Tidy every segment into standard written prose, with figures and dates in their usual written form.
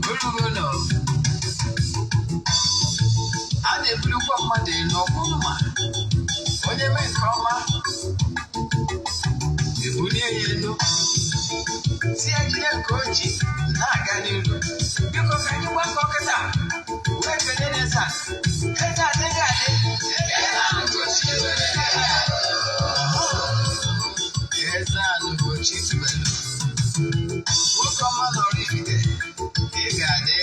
Orugo nọ a na-ebulukwa mmadụ elu ọkwụrụ ma onye mee nke ọma ebulie ya elu, si ya jide nke o ji na-aga n'iru. Biko, ka anyị gbakọ kịta wee kelee n'eze a. Eze adịghị adị. Eze Ugochi tubelu, nwoke ọma nọrọ Ifite, ị ga-adị.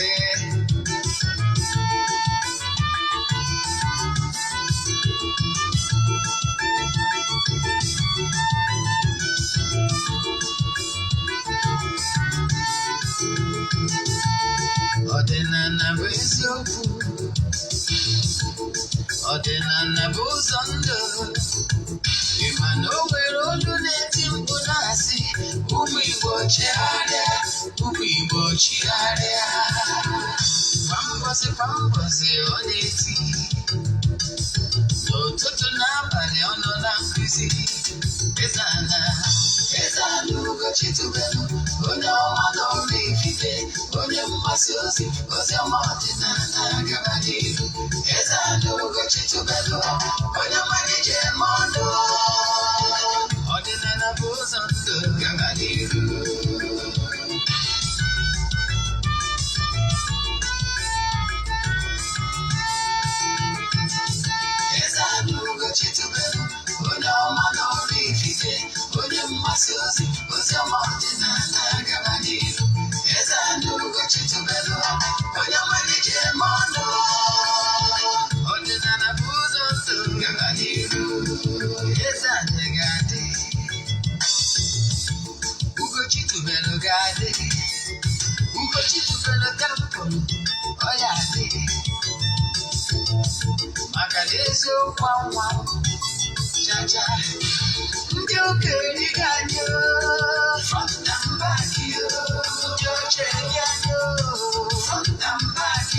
Ọdịnala bụ eziokwu, ọdịnala bụ ụzọ ndụ. Ị ma na o nwere olu na-eti mkpu na-asị, "Ụmụ Igbo, chegharịa, ụmụ Igbo, chigharịa." Kwa mbọsị kwa mbọsị ọ na-eti, n'ụtụtụ n'abalị ọ nọ na nkụzi. Eze-Ana, Eze-Ana Ugochi tubelu, onye ọma n'ọrụ Ifite, onye mgbasa ozi ozi ọma ọdịnala, gaba n'iru. Eze-Ana Ugochi tubelu, onye ọma ji eme ọnụ. Ọdịnala bụ ụzọ ndụ, gaba n'iru. Eze-Ana Ugochi tubelu, onye ọma n'ọrụ Ifite, onye mgbasa ozi ozi ọma ọdịnala, gaba n'iru. Eze-Ana Ugochi tubelu, onye ọma ji eme ọnụ. Ọdịnala bụ ụzọ ndụ, gaba n'iru. Eze-Ana ga-adị, Ugochi tubelu ga-adị, Ugochi tubelu temple ọ ya adị, maka na eziokwu anwa chacha. Ndị okenye ga anyị front and back, ndị oche gị anyị front and back.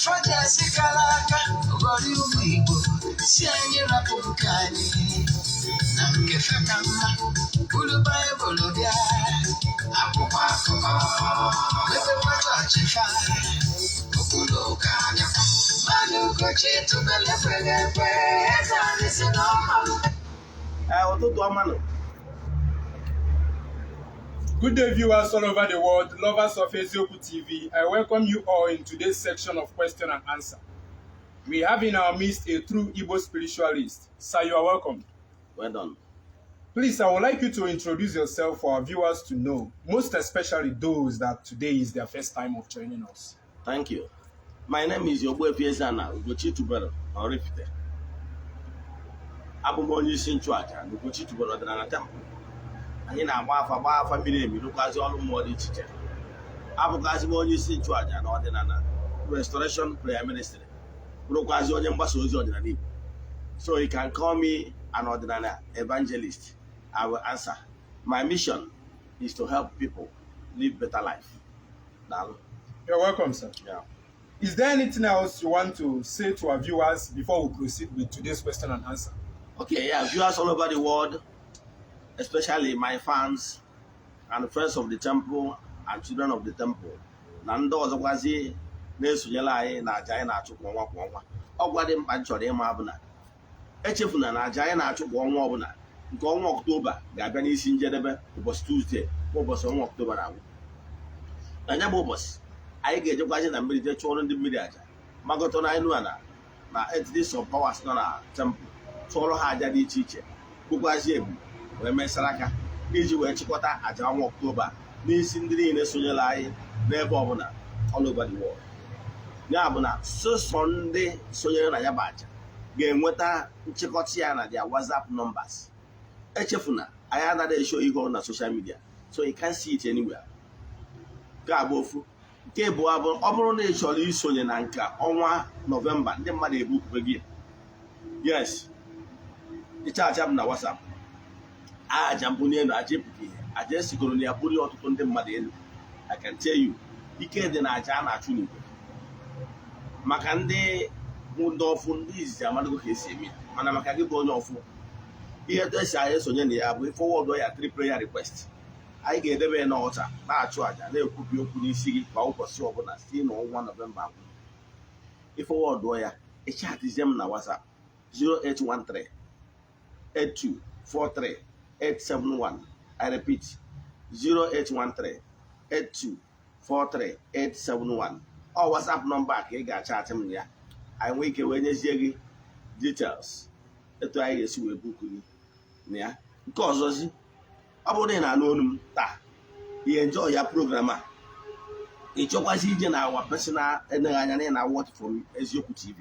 Fọdụasị kara aka ghọrọ ụmụ Igbo si anyị rapụ nke anyị na nke fe ka mma. Buru Baịbụl bịa, akwụkwọ akụkọ, mepekwa chọọchị fa okpuru ụka bịakwa. Mmadụ Ugochi tubelu ekweghị ekwe, eze anyị si n'ọma. Ee, ụtụtụ ọma nụ. Good day, viewers all over the world, lovers of Eziokwu TV. I welcome you all in today's section of question and answer. We have in our midst a true Igbo spiritualist. Sir, you are welcome. Well done. Please, I would like you to introduce yourself for our viewers to know, most especially those that today is their first time of joining us. Thank you. My name is Ogbuefi Eze-Ana Ugochi tubelu na Oraifite. Abụ m onye isi nchụaja na Ugochi tubelu ọdịnala temple. Anyị na-agba afa, gbaa afa miri emi, rụkwazi ọrụ mmụọ dị iche iche. Abụkwazi m onye isi nchụaja na ọdịnala Restoration Prayer Ministry, bụrụkwazi onye mgbasa ozi ọdịnala Igbo. So you can call me an ọdịnala evangelist, I will answer. My mission is to help people live better life. Daalụ. You're welcome, sir. Yeah. Is there anything else you want to say to our viewers before we proceed with today's question and answer? Okay, yeah, viewers all over the world, especially my fans and friends of the temple and children of the temple, na ndị ọzọkwazi na-esonyere anyị na aja anyị na-achụ kwa ọnwa kwa ọnwa. Ọgwa dị mkpa m chọrọ ịma bụ na echefuna na aja anyị na-achụ kwa ọnwa ọbụla, nke ọnwa Ọktoba ga-abịa n'isi njedebe ụbọchị Tuesday, bụ ụbọchị ọnwa Ọktoba na-agwụ. Na ya bụ ụbọchị, anyị ga-ejekwazi na mmiri jee chụọrọ ndị mmiri aja, magọta na anyị na na entities of powers nọ na temple, chụọrọ ha aja dị iche iche, bụkwazi ebu wee mesara aka iji wee chịkọta aja ọnwa Ọktoba n'isi ndị niile sonyere anyị n'ebe ọbụla, all over the world. Ya bụ na sọsọ ndị sonyere na ya bụ aja ga-enweta nchịkọta ya na their WhatsApp numbers. Echefuna, anyị anaghị eshow ihe na social media, so you can't see it anywhere. Nke a bụ ofu. Nke abụọ bụ, ọ bụrụ na ị chọrọ isonye na nke ọnwa Nọvemba, ndị mmadụ ebukwube gị, yes, ịchacha m na WhatsApp. Aja mbụ n'elu, aja epụta ihe, aja esigoro na ya bulie ọtụtụ ndị mmadụ elu. I can tell you, ike dị na aja a na-achụ n'igwe. Maka ndị bụ ndị ọfụ, ndị izizi amadịgo ka esi eme ya, mana maka gị bụ onye ọfụ, ihe etu esi anyị esonye na ya bụ forward ya three prayer request. Anyị ga-edebe ya n'ọta, na-achụ àjà, na-ekwubi okwu n'isi gị kwa ụbọchị ọbụla site n'ọnwa Nọvemba agwụ. Ị forwardụọ ya, ị chatizie m na WhatsApp 0813 8243 871. I repeat, 0813 8243 871. Ọ WhatsApp nọmba ka ị ga-achatị m na ya. Anyị nwee ike wee nyezie gị details etu anyị ga-esi wee book gị na ya. Nke ọzọzi, ọ bụrụ na ị na-anụ olu m taa, ihe enjoy ya program a, ị chọkwazi ije na our personal, eneghị anya na ị na watch from Eziokwu TV,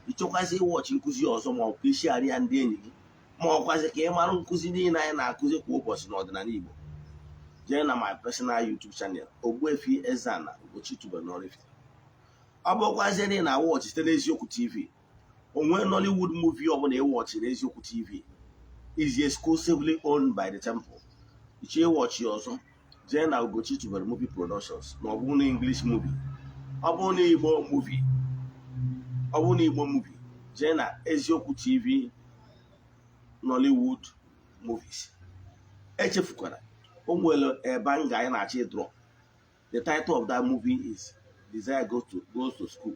ị chọkwazi ịwatchị nkụzi ọzọ, ma ọ bụ ka isi ya ndị enyi gị, ma ọkwazi ka ị mara nkụzi niile anyị na-akụzi kwa ụbọchị n'ọdịnala Igbo, jee na my personal YouTube channel, Ogbuefi Eze-Ana Ugochi tubelu n'Oraifite. Ọ bụrụkwazie na ị na-awatchị site n'Eziokwu TV, onwe Nollywood movie ọbụla ịwatchị n'Eziokwu TV is exclusively owned by the temple. Iche ịwatchị ọzọ, jee na Ugochi tubelu Movie Productions. Ma ọ bụrụ na English movie, ọ bụrụ na Igbo movie, ọ bụrụ na Igbo movie, jee na Eziokwu TV Nollywood movies. Echefukwara, o nwere ebe nga anyị na-achọ ịdraw. The title of that movie is Desire Goes to School.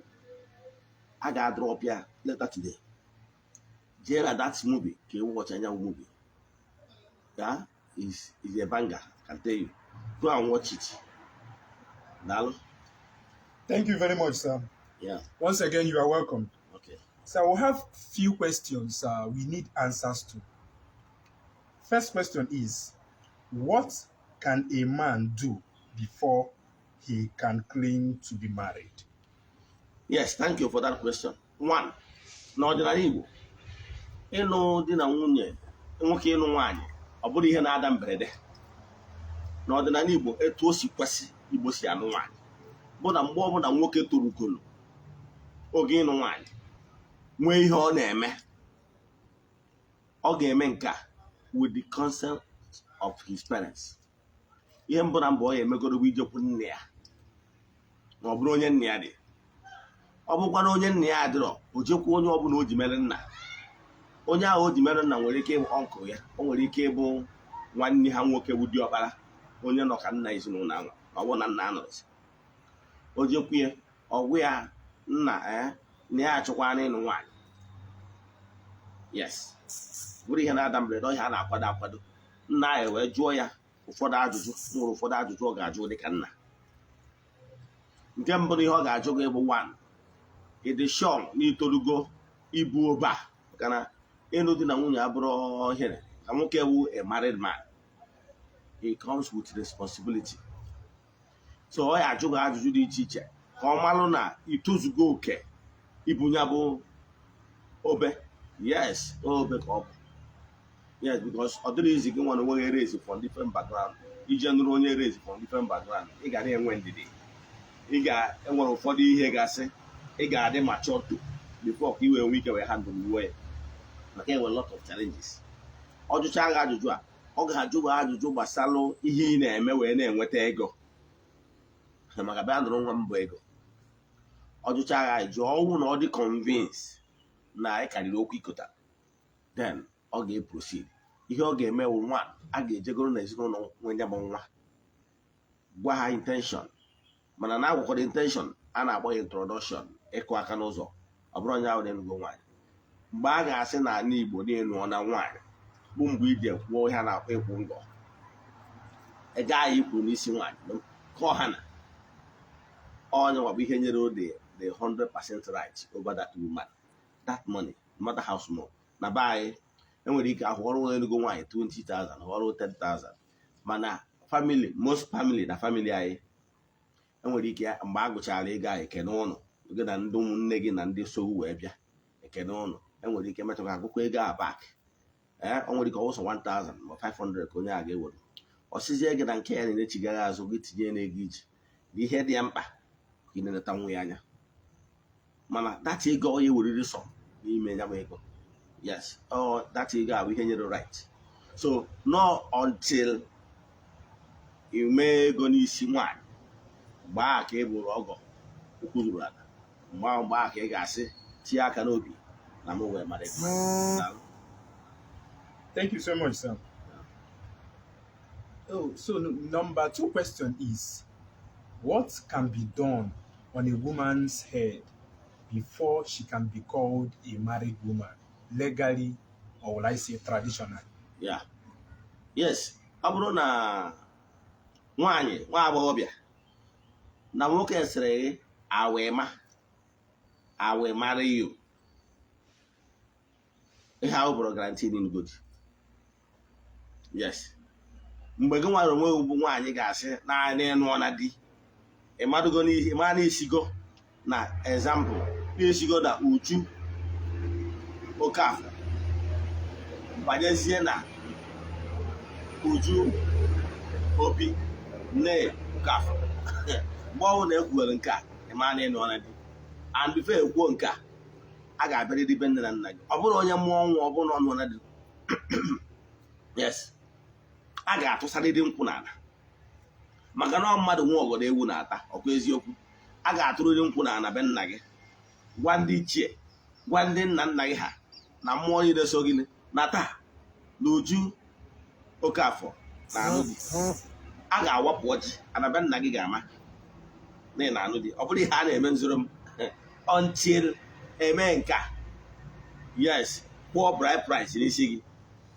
A ga-adrop ya later today. Jee na that movie ka ị watch anya movie. Yeah, is a banger, I can tell you. Go and watch it. Daalụ. Thank you very much, sir. Yeah. Once again, you are welcome. Okay. So we have few questions we need answers to. First question is, what can a man do before he can claim to be married? Yes, thank you for that question. One, n'ọdịnala Igbo, ịlụ di na nwunye, nwoke ịlụ nwaanyị, ọ bụrụ ihe na-ada mberede. N'ọdịnala Igbo, etu o si kwesị Igbo si anụ nwaanyị bụ na mgbe ọbụla nwoke torugolo oge ịnụ nwaanyị, nwee ihe ọ na-eme, ọ ga-eme nke a with the consent of his parents. Ihe mbụ na mbụ ọ ya emegoro bụ ijekwu nne ya, ma ọ bụrụ onye nne ya dị. Ọ bụkwa na onye nna ya adịrọ, o jekwa onye ọbụla o ji mere nna. Onye ahụ o ji mere nna nwere ike ịbụ uncle ya, o nwere ike ịbụ nwanne ha nwoke bụ diọkpara, onye nọ ka nna ezinụlọ ahụ. Ma ọ bụrụ na nna anọrọzi, o jekwu ya, ọgwụ ya nna ya na ya achọkwana ịnụ nwaanyị. Yes, bụrụ ihe na-ada mberede, ọhịa a na-akwado akwado. Nna ya wee jụọ ya ụfọdụ ajụjụ. Nwere ụfọdụ ajụjụ ọ ga-ajụ dịka nna. Nke mbụ na ihe ọ ga-ajụ gị bụ, one, ịdị sure na itorugo ibu obe a? Maka na ịnụ di na nwunye abụrụ ohere ka nwoke wu a married man, he comes with responsibility. So ọ ya ajụ gị ajụjụ dị iche iche ka ọ malụ na itozugo oke ibu ya bụ obe. Yes, obe ka ọ bụ. Yes, because ọ dịrị izi gị nwa na onwe gị raise from different background. Ije nụrụ onye raise from different background, ị ga na-enwe ndidi, ị ga-enwere ụfọdụ ihe gasị ị ga-adị mature to before ka ị wee nwee ike wee handle uwe ya, maka enwere lot of challenges. Ọ jụchaa gị ajụjụ a, ọ ga-ajụ gị ajụjụ gbasalụ ihe ị na-eme wee na-enweta ego, maka bịa nụrụ nwa mbụ ego. Ọ jụchaa gị ajụjụ, ọnwụ na ọ dị convince na ị karịrị okwu ikota, then ọ ga-eproceed. Ihe ọ ga-eme bụ nwa a ga-ejegoro na ezinụlọ nwe ya bụ nwa, gwa ha intention. Mana na agwakwara intention a na-akpọ ya introduction, ịkụ aka n'ụzọ. Ọ bụrụ onye ahụ na-enugo nwaanyị, mgbe a ga-asị na ala Igbo na-enu na nwaanyị bụ mgbe ije kwuo ihe a na-akpọ ịkwụ ngọ. Ego ahụ ikwu n'isi nwaanyị kọọ ha na onye nwa bụ ihe nyere the 100% right over that woman, that money, no matter how small. Na be anyị, enwere ike ahụ ọrụ enugo nwaanyị 20,000, ọrụ 10,000, mana family, most family, na family anyị, enwere ike mgbe a gụchara ego ahụ, ekene ụnụ gị na ndị ụmụnne gị na ndị so wee bịa ekene ụnụ. Enwere ike mechakwa agụkọ ego a back. Ee, o nwere ike ọwụsọ 1000 ma 500 ka onye a ga-ewere. Ọsịzie gị na nke ya na-echigaghị azụ gị tinye n'ego iji na ihe dị ya mkpa ka ị na-eleta nwa ya anya. Mana that ego ọ ya eweriri sọ n'ime ya bụ ego. Yes, ọ that ego a bụ ihe nyere right. So no, until ime ego n'isi nwaanyị, mgbe ahụ ka ị bụrụ ọgọ ụkwụ ruru ala, mgbe ahụ, mgbe ahụ ka ị ga-asị tinye aka n'obi na m wee mara ego. Thank you so much, sir. Oh, so number two question is, what can be done on a woman's head before she can be called a married woman, legally, or will I say traditionally? Yeah, yes. Ọ bụrụ na nwaanyị, nwa agbọghọbịa na nwoke sịrị gị, "I will marry you," ihe ahụ bụrụ guarantee n'Igbo. Yes, mgbe gị nwere onwe gị bụ nwaanyị ga-asị naanị ịnụọ na di, ịmadụgo n'ihe ịma na isigo na example na-esigo na Uju Okafọ banyezie na Uju Obi nne Okafọ. Mgbe ọbụla ekwuwere nke a, ịma na ịnụọ na di. And before ekwuo nke a, a ga-abịarịrị be nne na nna gị. Ọ bụrụ onye mụọ nwa, ọ bụrụ na ọ nụọ na di, yes, a ga-atụsarịrị nkwụ n'ala, maka na ọ mmadụ nwe ọgọdọ ewu na-ata. Ọkwa eziokwu, a ga-atụrịrị nkwụ n'ala be nna gị, gwa ndị ichie, gwa ndị nna nna gị ha na mmụọ niile so gị na taa na Uju Okafọ na anụ di. A ga-awapụ ọjị ana be nna gị, ga-ama na ị na-anụ di. Ọ bụrụ ihe a na-eme nzoro m until eme nke a, yes, kwụọ bride price n'isi gị,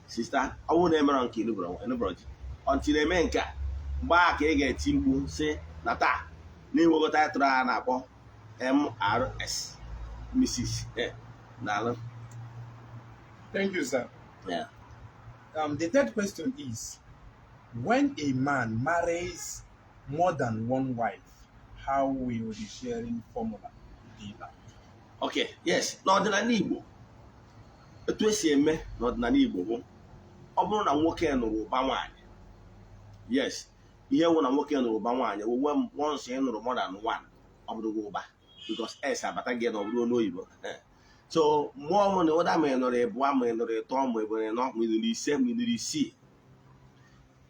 sister. Ọ bụrụ na emere nke ịnụbụrụ di until eme nke a, mgbe a ka ị ga-eti mkpu si na taa na inwego title a na-akpọ MRS, Mrs. N'alụ. Thank you, sir. Yeah. The third question is, when a man marries more than one wife, how will the sharing formula be like? Okay, yes. N'ọdịnala Igbo, etu esi eme n'ọdịnala Igbo bụ, ọ bụrụ na nwoke nụrụ ụba nwaanyị, yes, ihe wụ na nwoke nụrụ ụba nwaanyị, onwe once ị nụrụ more than one, ọ bụrụ gị ụba, because s abata gị na ọ bụrụ n'oyibo. So mmụọ ọnwụ na ụda, ma ị nụrụ ịbụa, ma ị nụrụ ịtọ, ma ị nụrụ ịnọ, ma ị nụrụ ise, ma ị nụrụ isii.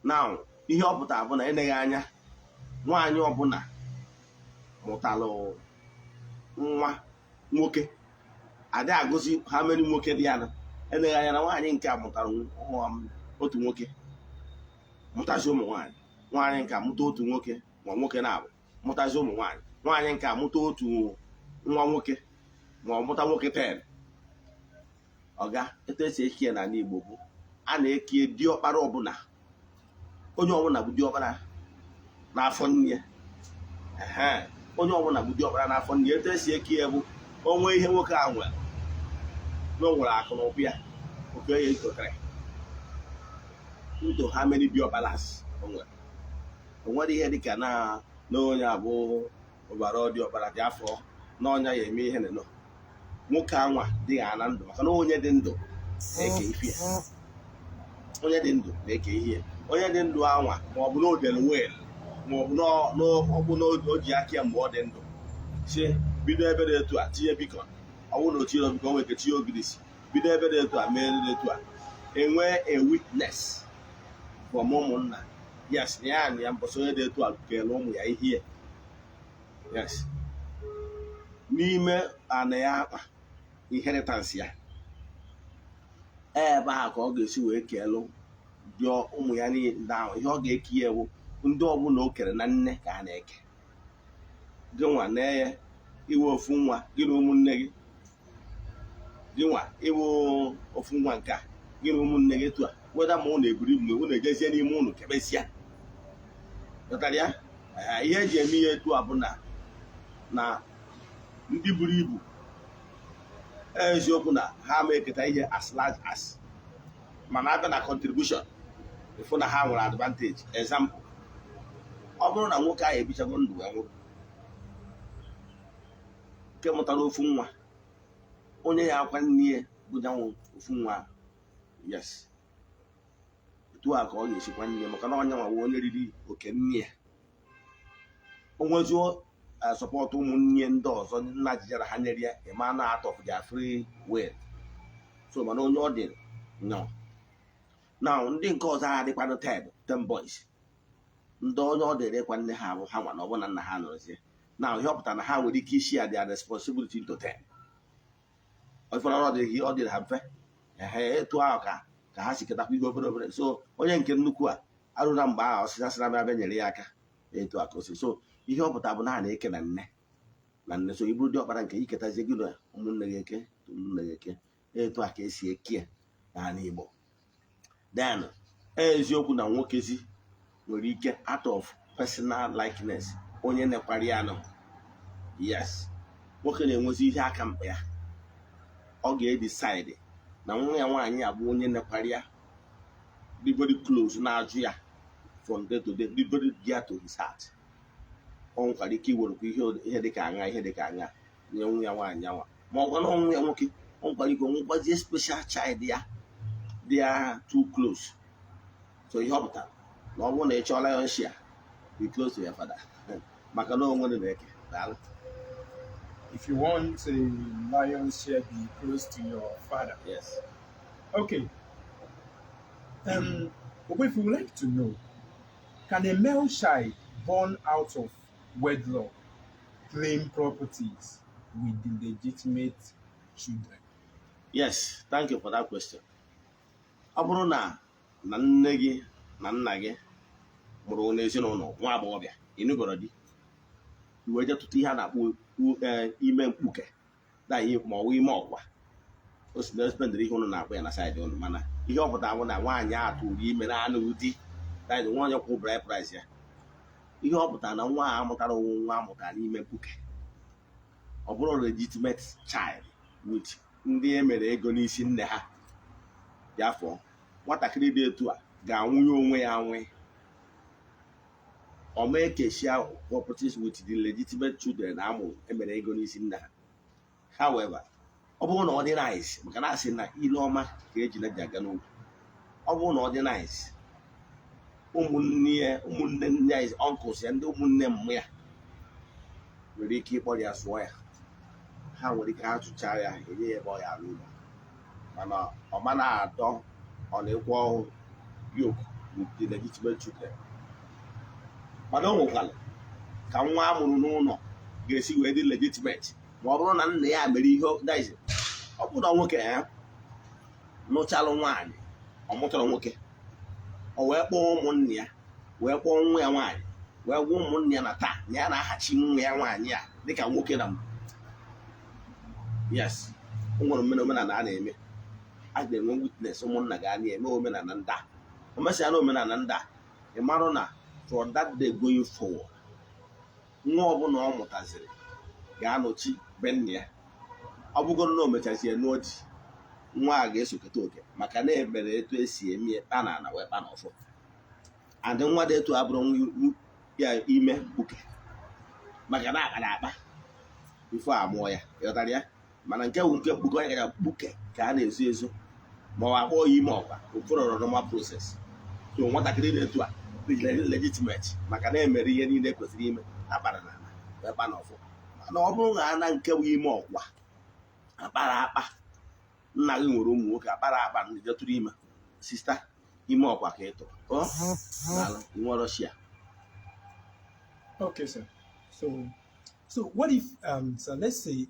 Now, ihe ọ pụtara bụ na eleghị anya, nwaanyị ọbụla mụtalụ nwa nwoke, adị agụzi ha many nwoke dị ya na eleghị anya na nwaanyị nke a mụtara otu nwoke, mụtazi ụmụ nwaanyị. Nwaanyị nke a mụta otu nwoke ma nwoke na-abụ, mụtazi ụmụ nwaanyị. Nwaanyị nke a mụta otu nwa nwoke ma ọ mụta nwoke 10. Ọga, etu esi eke ya n'ala Igbo bụ, a na-eke diọkpara ọbụla, onye ọbụla bụ diọkpara n'afọ nne ya. Ehe, onye ọbụla bụ diọkpara n'afọ nne ya. Etu esi eke ya bụ, onwe ihe nwoke a nwere na o nwere akụ na ụba ya, oke ya etotere ndụ ha many diọkparas o nwere. O nwere ihe dịka na onye abụ ụbara diọkpara dị afọ na ọnya ya eme ihe nọ nwoke anwa dị ya na ndụ, maka na onye dị ndụ na-eke ife ya. Onye dị ndụ na-eke ihe. Onye dị ndụ anwa, ma ọ bụ na o dere will, ma ọ bụ na ọ bụ na o ji aka ya mgbe ọ dị ndụ si bido ebe dị etu a tinye beacon. Ọ bụrụ na o tinyere beacon, nwere ike tinye ogirisi, bido ebe dị etu a mee dị etu a, enwee a witness from ụmụnna, yes, na ya na ya mbọsị onye dị etu a kere ụmụ ya ihe. Yes, n'ime ana ya akpa inheritance ya, ebe ahụ ka ọ ga-esi wee keelụ dị ụmụ ya niile ahụ. Ihe ọ ga-eke ya ewu, ndị ọbụla o kere na nne ka a na-eke. Gị nwa na ya iwe ofu nwa gị na ụmụnne gị, gị nwa iwe ofu nwa nke a, gị na ụmụnne gị etu a weda, ma ụnụ eburu ibu, ụnụ ejezie n'ime ụnụ kebesịa. Ghọtara ya? Ee, ihe eji eme ihe etu a bụ na ndị buru ibu, eziokwu na ha ma eketa ihe as large as, mana abịa na contribution, ịfụ na ha nwere advantage. Example, ọ bụrụ na nwoke ahụ ebichago ndụ wee nwụrụ, nke mụtara ofu nwa, onye ya akwa nne ya bụ nyanwụ ofu nwa ahụ. Yes, etu a ka ọ ga-esikwa nne ya, maka na ọnya nwa onye riri oke nne ya. O nwezuo support ụmụnne ndị ọzọ nna jijara ha nyere ya, ịma na out of their free will. So mana onye ọ dị no now, ndị nke ọzọ adịkwanụ 10 boys, ndị onye ọ dịrị ịkwa nne ha bụ ha nwa na ọ bụ na nna ha nọrọzie. Now, ihe ọ pụtara na ha nwere ike isi ya their responsibility into 10. Ọ dịrị, ọ dịrị ha mfe. Ehe, etu ahụ ka ha si ketakwa ihe obere obere. So onye nke nnukwu a Arụ na mgbe ahụ ọsịsa sịra abịa nyere ya aka etu a ka o si. So ihe ọ pụtara bụ na a na-eke na nne na nne. So iburu diọkpara nke iketazie gị na ụmụnne gị eke, ụmụnne gị eke, etu a ka esi eke ya n'ala Igbo. Then eziokwu na nwokezi nwere ike, out of personal likeness, onye nekwara ya nọ, yes, nwoke na-enwezi ihe aka mkpa ya, ọ ga-edecide na nwa ya nwaanyị abụ onye nekwara ya dị very close, na-ajụ ya from day to day, dị very dear to his heart. Ọ nwekwara ike iwerekwa ihe dịka aṅa, ihe dịka aṅa nye nwa ya nwaanyị anwa, ma ọ gwa na ọnwụ ya nwoke, ọ nwekwara ike onwekwazie special child ya dị ya too close. So ihe ọ pụtara na ọ bụrụ na ị chọọ lion share, be close to your father, maka na onwe na-eke. Daalụ. If you want a lion's share, be close to your father. Yes. Okay. But if you would like to know, can a male child born out of wedlock claim properties with the legitimate children? Yes, thank you for that question. Ọ bụrụ na nne gị na nna gị mụrụ n'ezinụlọ nwa agbọghọbịa, ịnụgọrọ di, iwee je tụta ihe a na-akpọ ime mkpuke na ihe, ma ọ bụ ime ọkwa, o si na spendịrị ihe ụnụ na-akpọ ya na side ụnụ, mana ihe ọ pụtara bụ na nwaanyị a tụrụ ime na-anụghị di, that is, nwaanyị kwụ bride price ya. Ihe ọ pụtara na nwa a amụtara onwe nwa amụtara n'ime mkpuke, ọ bụrụ legitimate child with ndị e mere ego n'isi nne ha. Ya afọ nwatakịrị dị etu a ga-anwụnye onwe ya anwụ, ọ mee keshia properties with the legitimate children amụrụ emere ego n'isi nne ha. However, ọ bụrụ na ọ dị nice, maka na asị na ile ọma ka eji na ji aga n'ugwu, ọ bụrụ na ọ dị nice, ụmụnne ya, ụmụnne nne ya, uncles ya, ndị ụmụnne mmụ ya nwere ike ịkpọrọ ya sụọ ya. Ha nwere ike ha tụchaa ya, enye ya ebe ọ ya alụ ụlọ, mana ọ ma na-adọ ọ na-ekwu ọhụụ yoke with the legitimate children. Mana o nwekwara ka nwa a mụrụ n'ụlọ ga-esi wee dị legitimate ma ọ bụrụ na nna ya mere ihe, that is, ọ bụrụ na nwoke ya nụchalụ nwaanyị, ọ mụtara nwoke, o wee kpọọ ụmụnne ya, wee kpọọ nwa ya nwaanyị, wee gwa ụmụnne ya na taa na ya na-ahachi nwa ya nwaanyị a dịka nwoke na mbụ. Yes, o nwere omenala a na-eme, a ga-enwe witness, ụmụnna ga na-eme omenala ndị a. O mesịa na omenala ndị a, ị marụ na from that day going forward, nwa ọbụla ọ mụtaziri ga-anọchi be nna ya. Ọ bụgoro na o mechazie nụọ di, nwa a ga-esokọta oke, maka na emere etu esi eme kpa na ana wee kpa na ọfọ. And nwa dị etu abụrụ nwa ya ime mkpuke, maka na akpara akpa before amụọ ya, ịghọtara ya? Mana nke bụ nke mkpuke, onye gara mkpuke ka a na-ezo ezo, ma ọ akpọọ ya ime ọkwa ụfọdụ normal process. So nwatakịrị dị etu a dị legitimate, maka na emere ihe niile kwesịrị ime, akpara na ala wee kpa na ọfọ. Mana ọ bụrụ na ana nke bụ ime ọkwa akpara akpa, nna gị nwere ụmụ nwoke, akpara akpa ndị jetụrụ ime, sister, ime ọkwa ka ị tụrụ ọ daalụ nwere shia. Okay, sir. So what if, so let's say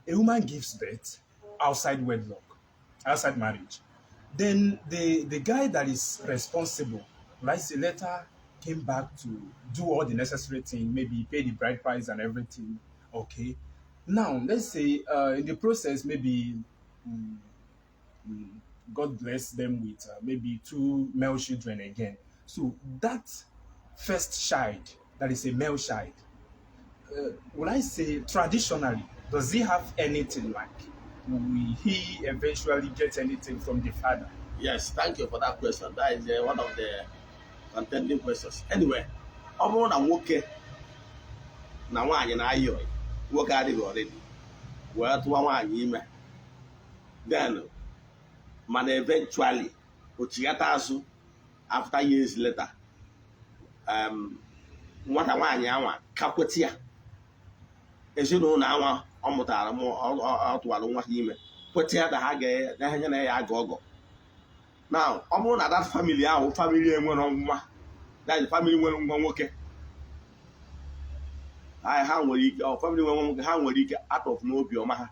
a woman gives birth outside wedlock, outside marriage. Then the guy that is responsible, right, say later came back to do all the necessary thing, maybe pay the bride price and everything. Okay. Now, let's say in the process, maybe God bless them with maybe two male children again. So that first child, that is a male child, will I say traditionally, does he have anything, like, will he eventually get anything from the father? Yes, thank you for that question. That is one of the contending questions. Anyway, ọ bụrụ na nwoke na nwaanyị na-ayị ọyị, nwoke adịghị already wee tụwa nwaanyị ime, then mana eventually o chighata azụ after years later, nwata nwaanyị anwa ka kweta ya, ezinụlọ anwa ọ mụtara ọ tụwara nwa ha ime kweta ya na ha ga na ya aga ọgọ. Now, ọ bụrụ na that family ahụ, family enwere nwa, that is, family nwere nwa nwoke, ha nwere ike, ọ family nwere nwa nwoke, ha nwere ike out of n'obi ọma ha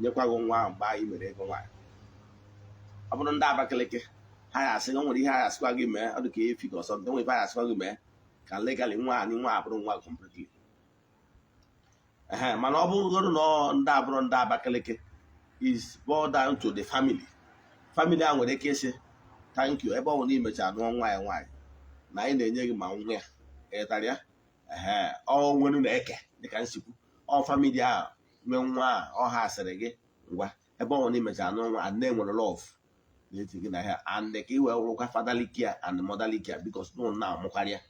nyekwa gị nwa ahụ mgbe anyị mere ego nwaanyị. Ọ bụrụ ndị Abakaliki, ha Ha ya asị, o nwere ihe ha ya asịkwa gị mee, ọ dị ka efi ka ọsọ, nwere ife ha ya asịkwa gị mee ka legally nwa anyị nwa abụrụ nwa completely. Ehe, mana ọ bụrụgodu na ọ ndị abụrụ ndị Abakaliki is boiled down to the family. Family a nwere ike ịsị, "Thank you, ebe ọ bụ na imechara nụọ nwa ya nwaanyị na anyị na-enye gị ma nwa ya." Ịghọtara ya? Ehe, ọ nwere na-eke dịka nsikwu ọ family ahụ nwe nwa a, ọ ha asịrị gị, "Ngwa, ebe ọ bụ na imechara nụọ nwa and na-enwere love n'etiti gị na ya and ka ị wee wụrụkwa fatherly care and motherly care because no na amụkarịa."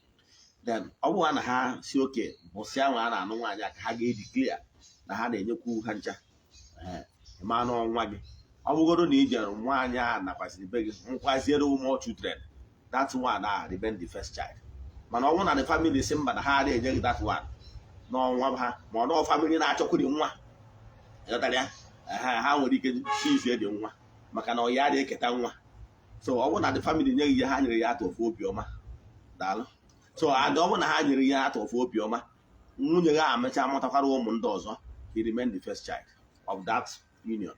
Then ọ bụrụ na ha si oke bụsị ahụ a na-anụ nwaanyị a ka ha ga-edeclare na ha na-enyekwu ha ncha. Ee, ma nụ nwa gị, ọ bụgoro na i jere nwaanyị a nakwasịrị be gị nkwaziere ụmụ children, that one a remain the first child. Mana ọ bụrụ na the family si mba, na ha na-enye gị that one n'ọnwa ha, ma ọ nọọ family na-achọkwuri nwa, ịghọtara ya? Ehe, ha nwere ike sizie dị nwa maka na ọ ya adịghị eketa nwa. So ọ bụrụ na the family nye gị ya, ha nyere ya atụ ofu obiọma, daalụ. So and ọ bụrụ na ha nyere ya atụ ofu obiọma, nwunye gị amecha mụtakwara ụmụ ndị ọzọ, he remain the first child of that union.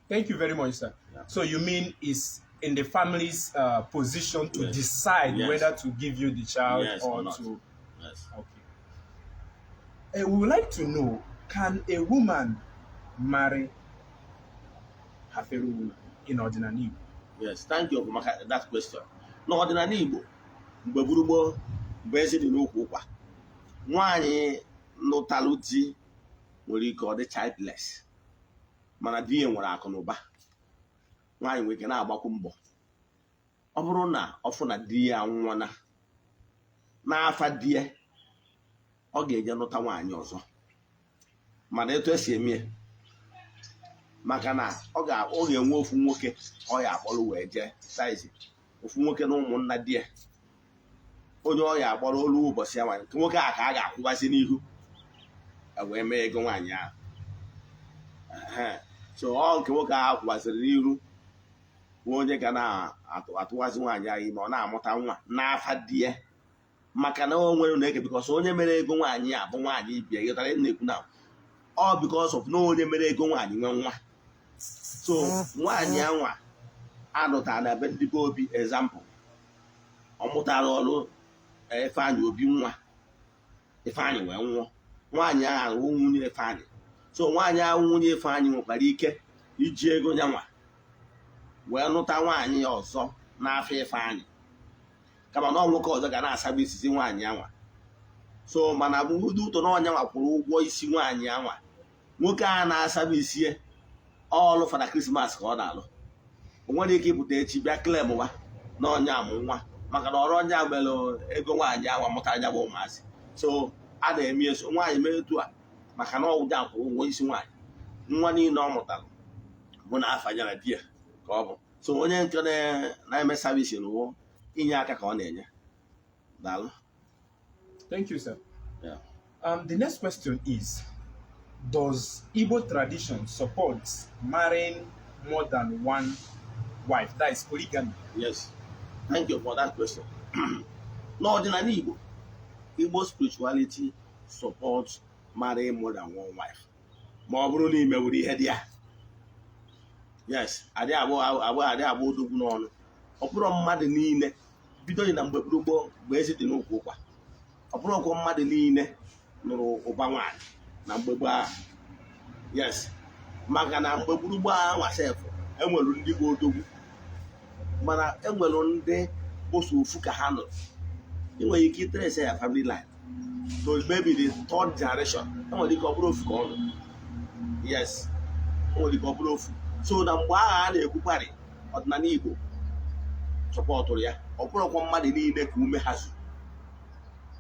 Thank you very much, sir. Yeah. So you mean it's in the family's position to Yes. decide Yes. whether to give you the child Yes, or or not. to. Yes. Okay. We would like to know: can a woman marry her fellow woman in Odinani Igbo? Yes, thank you for maka that question. N'ọdịnala Igbo, mgbe gburugburu, mgbe ezi dị n'ukwu ụkwa, nwaanyị lụtalụ di nwere ike ọ dị childless, mana di ya nwere akụ na ụba. Nwaanyị nwere ike na-agbakwu mbọ. Ọ bụrụ na ọ fụ na di ya anwụọna, n'afa di ya, ọ ga-eje lụta nwaanyị ọzọ. Mana etu esi eme ya, maka na ọ ga-enwe ofu nwoke ọ ya akpọrọ wee jee saizi ofu nwoke na ụmụnna di ya, onye ọ ya akpọrọ olu ụbọchị ya nwaanyị nke nwoke a ka a ga-akwụbazi n'ihu e wee mee ego nwaanyị ahụ. Ehe. So ọ nke nwoke ahụ kwụbaziri n'iru bụ onye ga na-atụwazi nwaanyị ahụ ime, ọ na-amụta nwa n'afa di ya, maka na o nwere na-eke because onye mere ego nwaanyị a bụ nwaanyị ibia. Ịghọtara ihe m na-ekwu na ọ because of na onye mere ego nwaanyị nwe nwa. So nwaanyị anwa anụtara na be ndị be Obi, example, ọ mụtara ọrụ Ifeanyị Obi nwa, Ifeanyị wee nwụọ, nwaanyị ahụ nwunye Ifeanyị. So nwaanyị ahụ nwunye Ifeanyị nwekwara ike iji ego nyanwa wee nụta nwaanyị ọzọ n'afọ Ifeanyị, kama na ọ nwoke ọzọ ga na-asaba isisi nwaanyị anwa. So mana bụ ụdị ụtọ na ọnyanwa kwụrụ ụgwọ isi nwaanyị anwa, nwoke a na-asaba isi ya ọlụ Father Christmas ka ọ na-alụ. O nwere ike ịpụta echi bịa claim wa na ọnya amụ nwa, maka na ọrụ ọnya mere ego nwaanyị anwa mụtara ya bụ ụmụazị. So a na-eme eso nwaanyị mee etu a maka na ọgwụja kwụrụ ụgwọ isi nwaanyị, nwa niile ọ mụtara bụ na afa ya na di ya ka ọ bụ. So onye nke na-eme service n'ụwa inye aka ka ọ na-enye. Daalụ. Thank you, sir. Yeah. The next question is: does Igbo tradition support marrying more than one wife? That is polygamy. Yes, thank you for that question. N'ọdịnala Igbo, Igbo spirituality supports marrying more than one wife ma ọ bụrụ na imewuru ihe dị ya. Yes, adị abụọ abụọ adị abụọ odogwu n'ọnụ. Ọ bụrụ mmadụ niile bido na mgbe gboo, mgbe ezi dị n'ụkwụ ụkwa, ọ bụrụ ọkwụ mmadụ niile nụrụ ụba nwaanyị na mgbe gboo ahụ. Yes, maka na mgbe gburugburu ahụ sef, enwere ndị bụ odogwu, mana enwere ndị bụso ofu ka ha nụrụ. Ị nwere ike itrace ya family line so maybe the third generation, enwere ike ọ bụrụ ofu ka ọ nụrụ. Yes, o nwere ike ọ bụrụ ofu. So na mgbe ahụ a na-ekwukwarị, ọdịnala Igbo supportụrụ ya. Ọ bụrụkwa mmadụ niile ka ume ha zuru,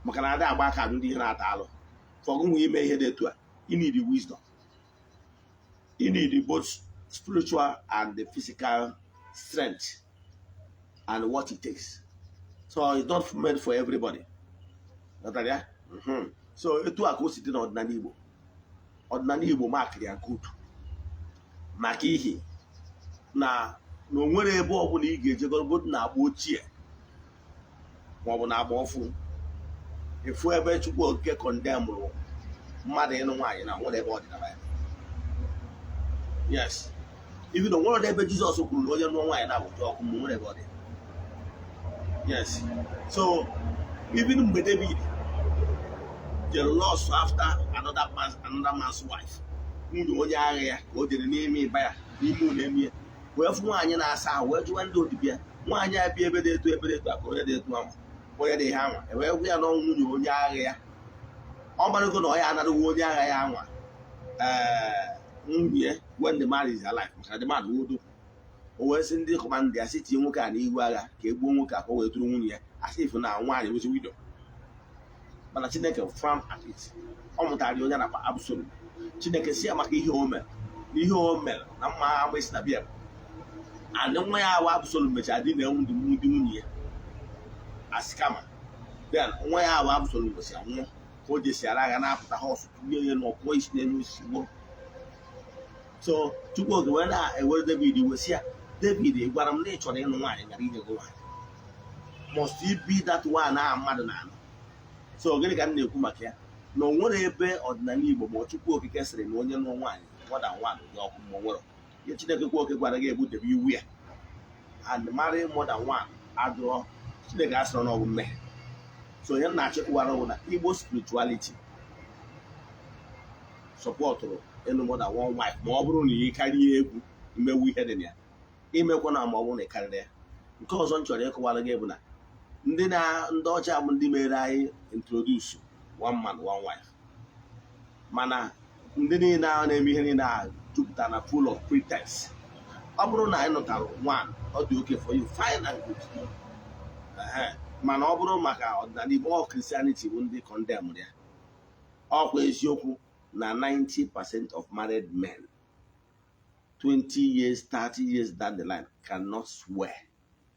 maka na ada agba aka ndị ihe na-ata alụ fọgụnwe ime ihe dị etu a. You need wisdom, you need both spiritual and the physical strength and what it takes. So it's not meant for everybody. Ghọtara ya? So etu a ka o si dị n'ọdịnala Igbo. Ọdịnala Igbo makịrị ya good maka ihi na na o nwere ebe ọbụla ị ga-ejegoro na agba ochie maọbụ na agba ọfụ efu ebe Chukwu Okike condemnụrụ mmadụ ịnụ nwaanyị na nwere ebe ọ dị na Baịbụl. Yes, even though nwere ebe Jizọs kwuru na onye nụọ nwaanyị na-abụta ọkụ, ma nwere ebe ọ dị. Yes, so even mgbe David jere lust after another man's wife, nwunye onye agha ya, ka o jere n'ime ịba ya, n'ime ụlọ emi ya, wee fụ nwaanyị na-asa ahụ, wee jụwa ndị odibo ya, nwaanyị a bi ebe dị etu, ebe dị etu a, ka onye dị etu ahụ, onye dị ihe anwa, e wee gwa ya na nwunye onye agha ya. Ọ marago na ọ ya anarụghị onye agha ya anwa ee nwunye when the man is alive, maka the man wodo. O wee sị ndị commander ya sị tinye nwoke a n'ihu agha ka e gbuo nwoke a, ka o wee tụrụ nwunye ya asị ifu na nwaanyị bụzi widow. Mana Chineke frown at it. Ọ mụtara ya onye na-akpa Absalom. Chineke si ya maka ihe o mere na ihe o mere na mma agha isi na bịa and nwa ya awa Absalom mechara dị na ndị nwunye ya asị kama. Then nwa ya awa Absalom gosi nwụọ ka o jesiara agha na-apụta ha ọsụ tụnye ya n'ọkụọ isi n'elu osisi nwụrụ. So Chukwuoke wee na-ewere David iwe, sị ya, "David, ị gwara m na ị chọrọ ịnụ nwaanyị, gara inye gị nwaanyị. Must it be that one a mmadụ na-anụ?" So gịnị ka m na-ekwu maka ya? Na o nwere ebe ọdịnala Igbo ma Chukwu Okike sịrị na onye nụọ nwaanyị more than one dị ọkụ ma o nwere ihe Chineke kwu oke gwara gị ebutebe iwu ya. And marry more than one adụrọ Chineke asịrọ na ọ bụ mmehie. So onye na-achịkwara bụ na Igbo spirituality supportụrụ ịnụ more than one wife, ma ọ bụrụ na ị karịa egwu imewu ihe dị na ya, imekwa na ma ọ bụrụ na ị karịrị ya. Nke ọzọ m chọrọ ịkọwara gị bụ na ndị na ndị ọcha bụ ndị mere anyị introduce one man, one wife, mana ndị niile ahụ na-eme ihe niile a jupụtara na full of pretense. Ọ bụrụ na anyị nụtara one, ọ dị okay for you, fine and good. Ehe. Mana ọ bụrụ maka ọdịnala Igbo, ọ Christianity bụ ndị condemn ya. Ọkwa eziokwu na 90% of married men 20 years, 30 years down the line cannot swear,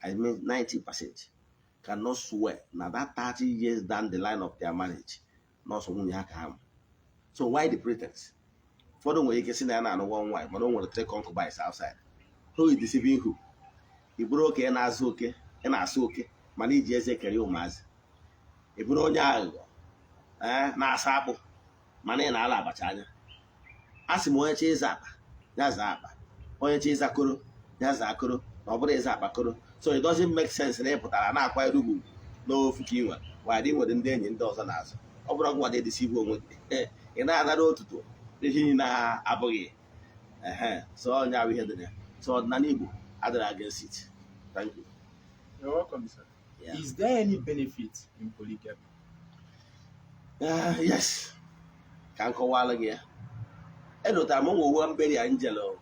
I mean 90% cannot swear na that 30 years down the line of their marriage nọọsụ nwunye ha ka ha mụ. So why the pretense? Ụfọdụ nwere ike sị na ya na-anụ one wife, mana o nwere three concubines outside. Who is deceiving who? Ị bụrụ oke ị na-azụ oke, ị na-asụ oke, mana iji eze kere ụmụazị. Ị bụrụ onye aghụghọ ee na-asa akpụ, mana ị na-ala abacha anya. A sị m, onye chọ ịza akpa ya zaa akpa, onye chọ ịza koro ya zaa koro, na ọ bụrụ ịza akpa koro. So it doesn't make sense na ị pụtara na-akwanyere ugwu n'ofu ka ị nwere wadị nwere ndị enyi ndị ọzọ n'azụ. Ọ bụrụ ọgwụ wadị edeceive onwe gị, ị na-anara otuto ihe niile abụghị ehe. So onye ahụ ihe dị na ya. So ọdịnala Igbo adịrị against it. Thank you. You're welcome, sir. Yeah. Is there any benefit in polygamy? Yes, ka m kọwalụ gị ya. Edotara m ụmụ uwe mberi a njelu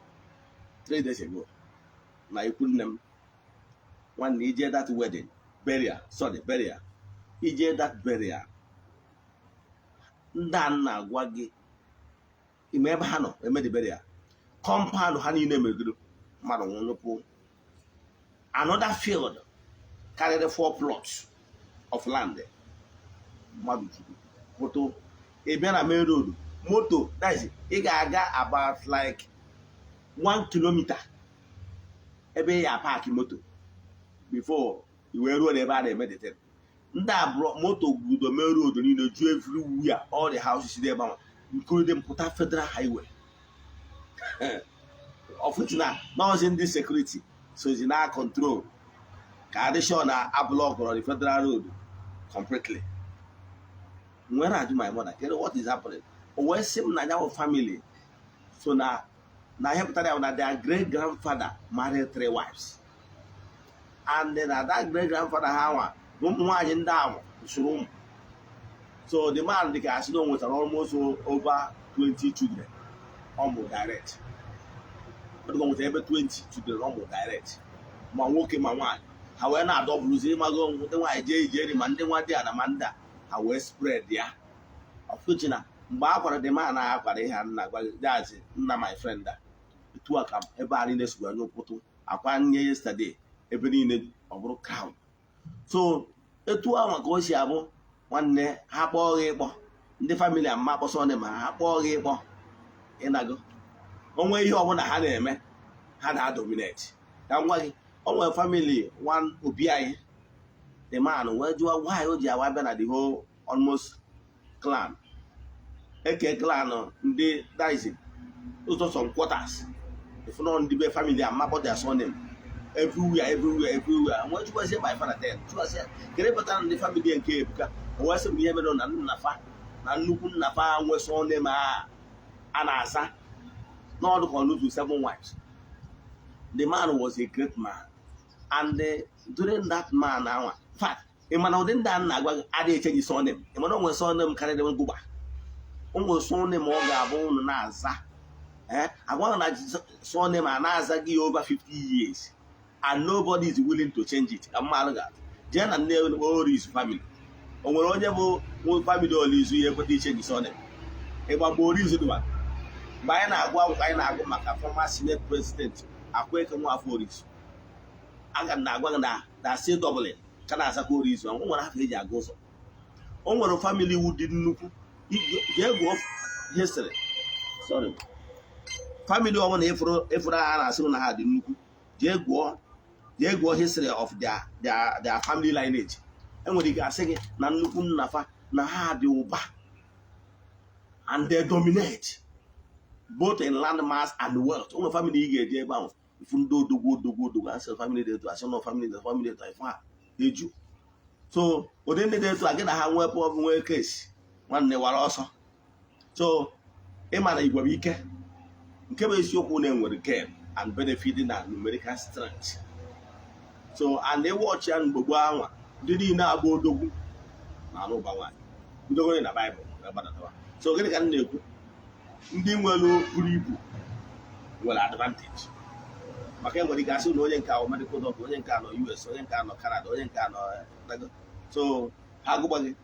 3 days ago na ikwu nne m. Nwanne, ije that wedding burial, sorry, burial, ije that burial, ndị a na-agwa gị ime ebe ha nọ eme the burial, compound ha niile megoro mmadụ nwụnyụpụ. Another field karịrị four plots of land, mmadụ juru moto. Ị bịa na main road, moto, that is, ị ga-aga about like 1 kilometer ebe ị ya park moto before i wee ruo n'ebe a na-eme the thing. Ndị abụọ moto gudo main road niile ju everywhere, all the houses dị ebe ahụ, including pụta federal highway, of which na nọọsụ ndị security sozi na control ka adị sure na ablockụrụ the federal road completely. Nwere ajụ my mother, kedu what is happening? O wee sị m na ya bụ family so na ihe pụtara ya bụ na their great grandfather married three wives, and na that great grandfather ha nwa bụ ụmụ nwaanyị ndị ahụ sụrụ ụmụ. So the man dị ka asị na o nwetara almost over 20 children ọ mụ direct. Ọ dịka o nwetara ebe 20 children ọ mụ direct, ma nwoke ma nwaanyị. Ha wee na-adọbụrụzi ịmago ndị nwaanyị jee ije eri, ma ndị nwa dị ana ma ndị a, ha wee spread ya ọfụchi. Na mgbe a kwara the man na akwara ihe a nna gwa gị, dazi nna my friend a, etu a ka ebe a niile si wee nyụpụtụ akwa nye yesterday, ebe niile ọ bụrụ crowd. So etu ahụ ka o si abụ. Nwanne, ha kpọọ gị ịkpọ ndị family amma akpọsọ ma ha kpọọ gị ịkpọ ịnago onwe ihe ọbụla ha na-eme, ha na-adominate. Ka m gwa gị, o nwere family one obi anyị, the man wee jụọ why o ji awa bịa na the whole almost clan eke clan ndị daizi ụzọ some quarters, if not ndị be family amakpọ their surname. Everywhere, everywhere, everywhere. Nwee chụkwazie my father then, chụkwazie kedu pụtara ndị family nke Ebuka. O wee sị m ihe mere na nna fa na nnukwu nna fa nwe surname a na-aza n'ọdụ ka ọnụzu seven wives. The man was a great man, and during that man anwa fact, ị mana ụdị ndị a na-agwa gị adịghị echange surname. Ị mana o nwere surname karịrị ngụgba, o nwere surname ọ ga-abụ unu na-aza, eh, agwa na surname a na-aza gị over 50 years and nobody is willing to change it. Ka mmadụ ga-atụ jee na nne Orizu family, o nwere onye bụ family Orizu ya ekweta ichange surname. Ịgba mgbe Orizu dịwa, mgbe anyị na-agụ akwụkwọ, anyị na-agụ maka former senate president Akwaeke Nwafọ Orizu. Aga m na-agwa gị na si Dublin ka na-azakwa Orizu. O nwere afọ eji aga ụzọ, o nwere family wu dị nnukwu. Jee gụọ history. Sorry, family ọbụla ịfụrụ ha na-asị na ha dị nnukwu, jee gụọ history of their family lineage. Enwere ike asị gị na nnukwu nnafa na ha dị ụba and they dominate both in land mass and wealth. O nwere family ị ga-eje ebe ahụ, ifu ndị odogwu, odogwu, odogwu. Asị family dị etu, asị nọ family dị, family dị etu, ifu ha eju. So ụdị ndị dị etu a, gị na ha nwee pụọ, nwee kesi, nwanne, wara ọsọ. So ịma na igwe bụ ike. Nke bụ eziokwu na enwere gain and benefit na numerical strength. So and ịwọchi ya, mgbe gboo anwa, ndị niile agba odogwu na anụ ụba nwaanyị bidogoro na Baịbụl wee gbadatawa. So gịnị ka m na-ekwu? Ndị nwere buru ibu nwere advantage, maka enwere ike asị na onye nke ahụ medical doctor, onye nke a nọ US, onye nke a nọ Canada, onye nke a nọ, so ha agụgba gị.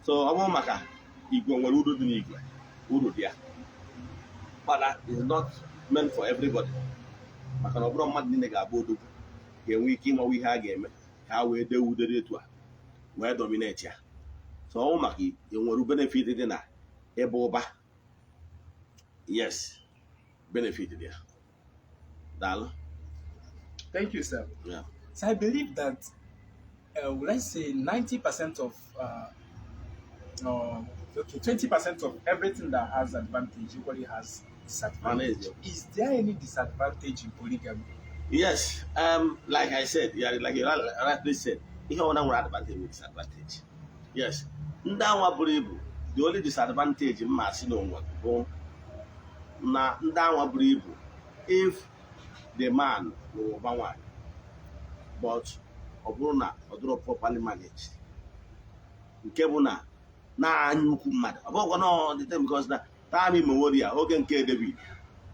So ọ bụrụ maka igwe, nwere uru dị n'igwe, uru dị ya, mana is not meant for everybody, maka na ọ bụrụ mmadụ niile ga-abụ odogwu ga-enwe ike ịmanwe ihe a ga-eme ka ha wee dee udere etu a wee dominate ya. So ọ bụrụ maka enwere benefit dị na ịba ụba, yes, benefit dị ya. Daalụ. Thank you, sir. Yeah. So I believe that, let's say 90% of, okay, 20% of everything that has advantage equally has disadvantage. Manage. Is there any disadvantage in polygamy? Yes, like I said, yeah, like you rightly said, ihe ọbụla nwere advantage with disadvantage. Yes, ndị anwa buru ibu, the only disadvantage mma asị n'onwe bụ na ndị anwa buru ibu, if the man lụrụ ụba nwaanyị, but ọ bụrụ na ọ dịrọ properly managed, nke bụ na na-anya ukwu mmadụ, ọ bụrụkwa na ọ dị, because na time immemorial, oge nke David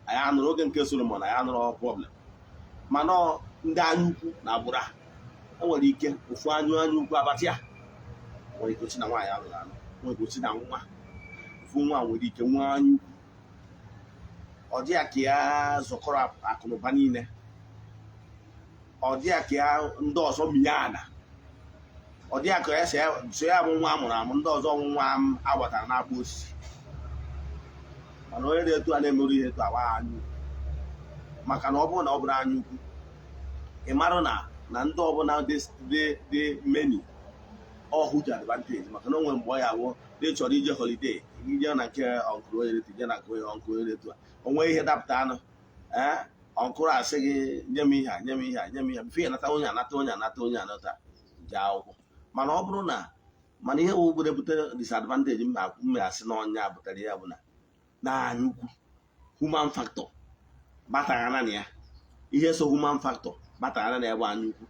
anyị anụrụ, oge nke Solomon anyị anụrụ problem, mana ọ ndị anya ukwu na agbụrụ a enwere ike ofu anya ukwu abatị ya nwere ike osi na nwaanyị alụrụ alụ, nwere ike osi na nwa, ofu nwa nwere ike nwee anya ukwu, ọ dị ya ka ya zọkọrọ akụnụba niile, ọ dị ya ka ya ndị ọzọ minye ana, ọ dị ya ka ya so ya bụ nwa amụrụ amụ, ndị ọzọ nwa m agbatara n'akpa osisi. Mana onye dị etu a na-emerụ ihe etu awa anya ukwu, maka na ọ bụrụ na ọ bụrụ anya ukwu, ị marụ na ndị ọbụla dị many, ọ huge advantage, maka na o nwere mgbe ọ ya awụ dị chọrọ ije holiday, ije na nke uncle onye etu, ije na nke onye uncle onye etu a, o nwee ihe dapụta anụ, ee, uncle asị gị, "Nye m ihe a, nye m ihe a, nye m ihe a," before ya anata onye, anata onye, anata onye, anata jee akwụkwọ. Mana ọ bụrụ na, mana ihe wụ butere disadvantage m mma asị na ọnya butere ya bụ na anya ukwu, human factor batara na ya. Ihe so human factor batara na ya bụ anya ukwu.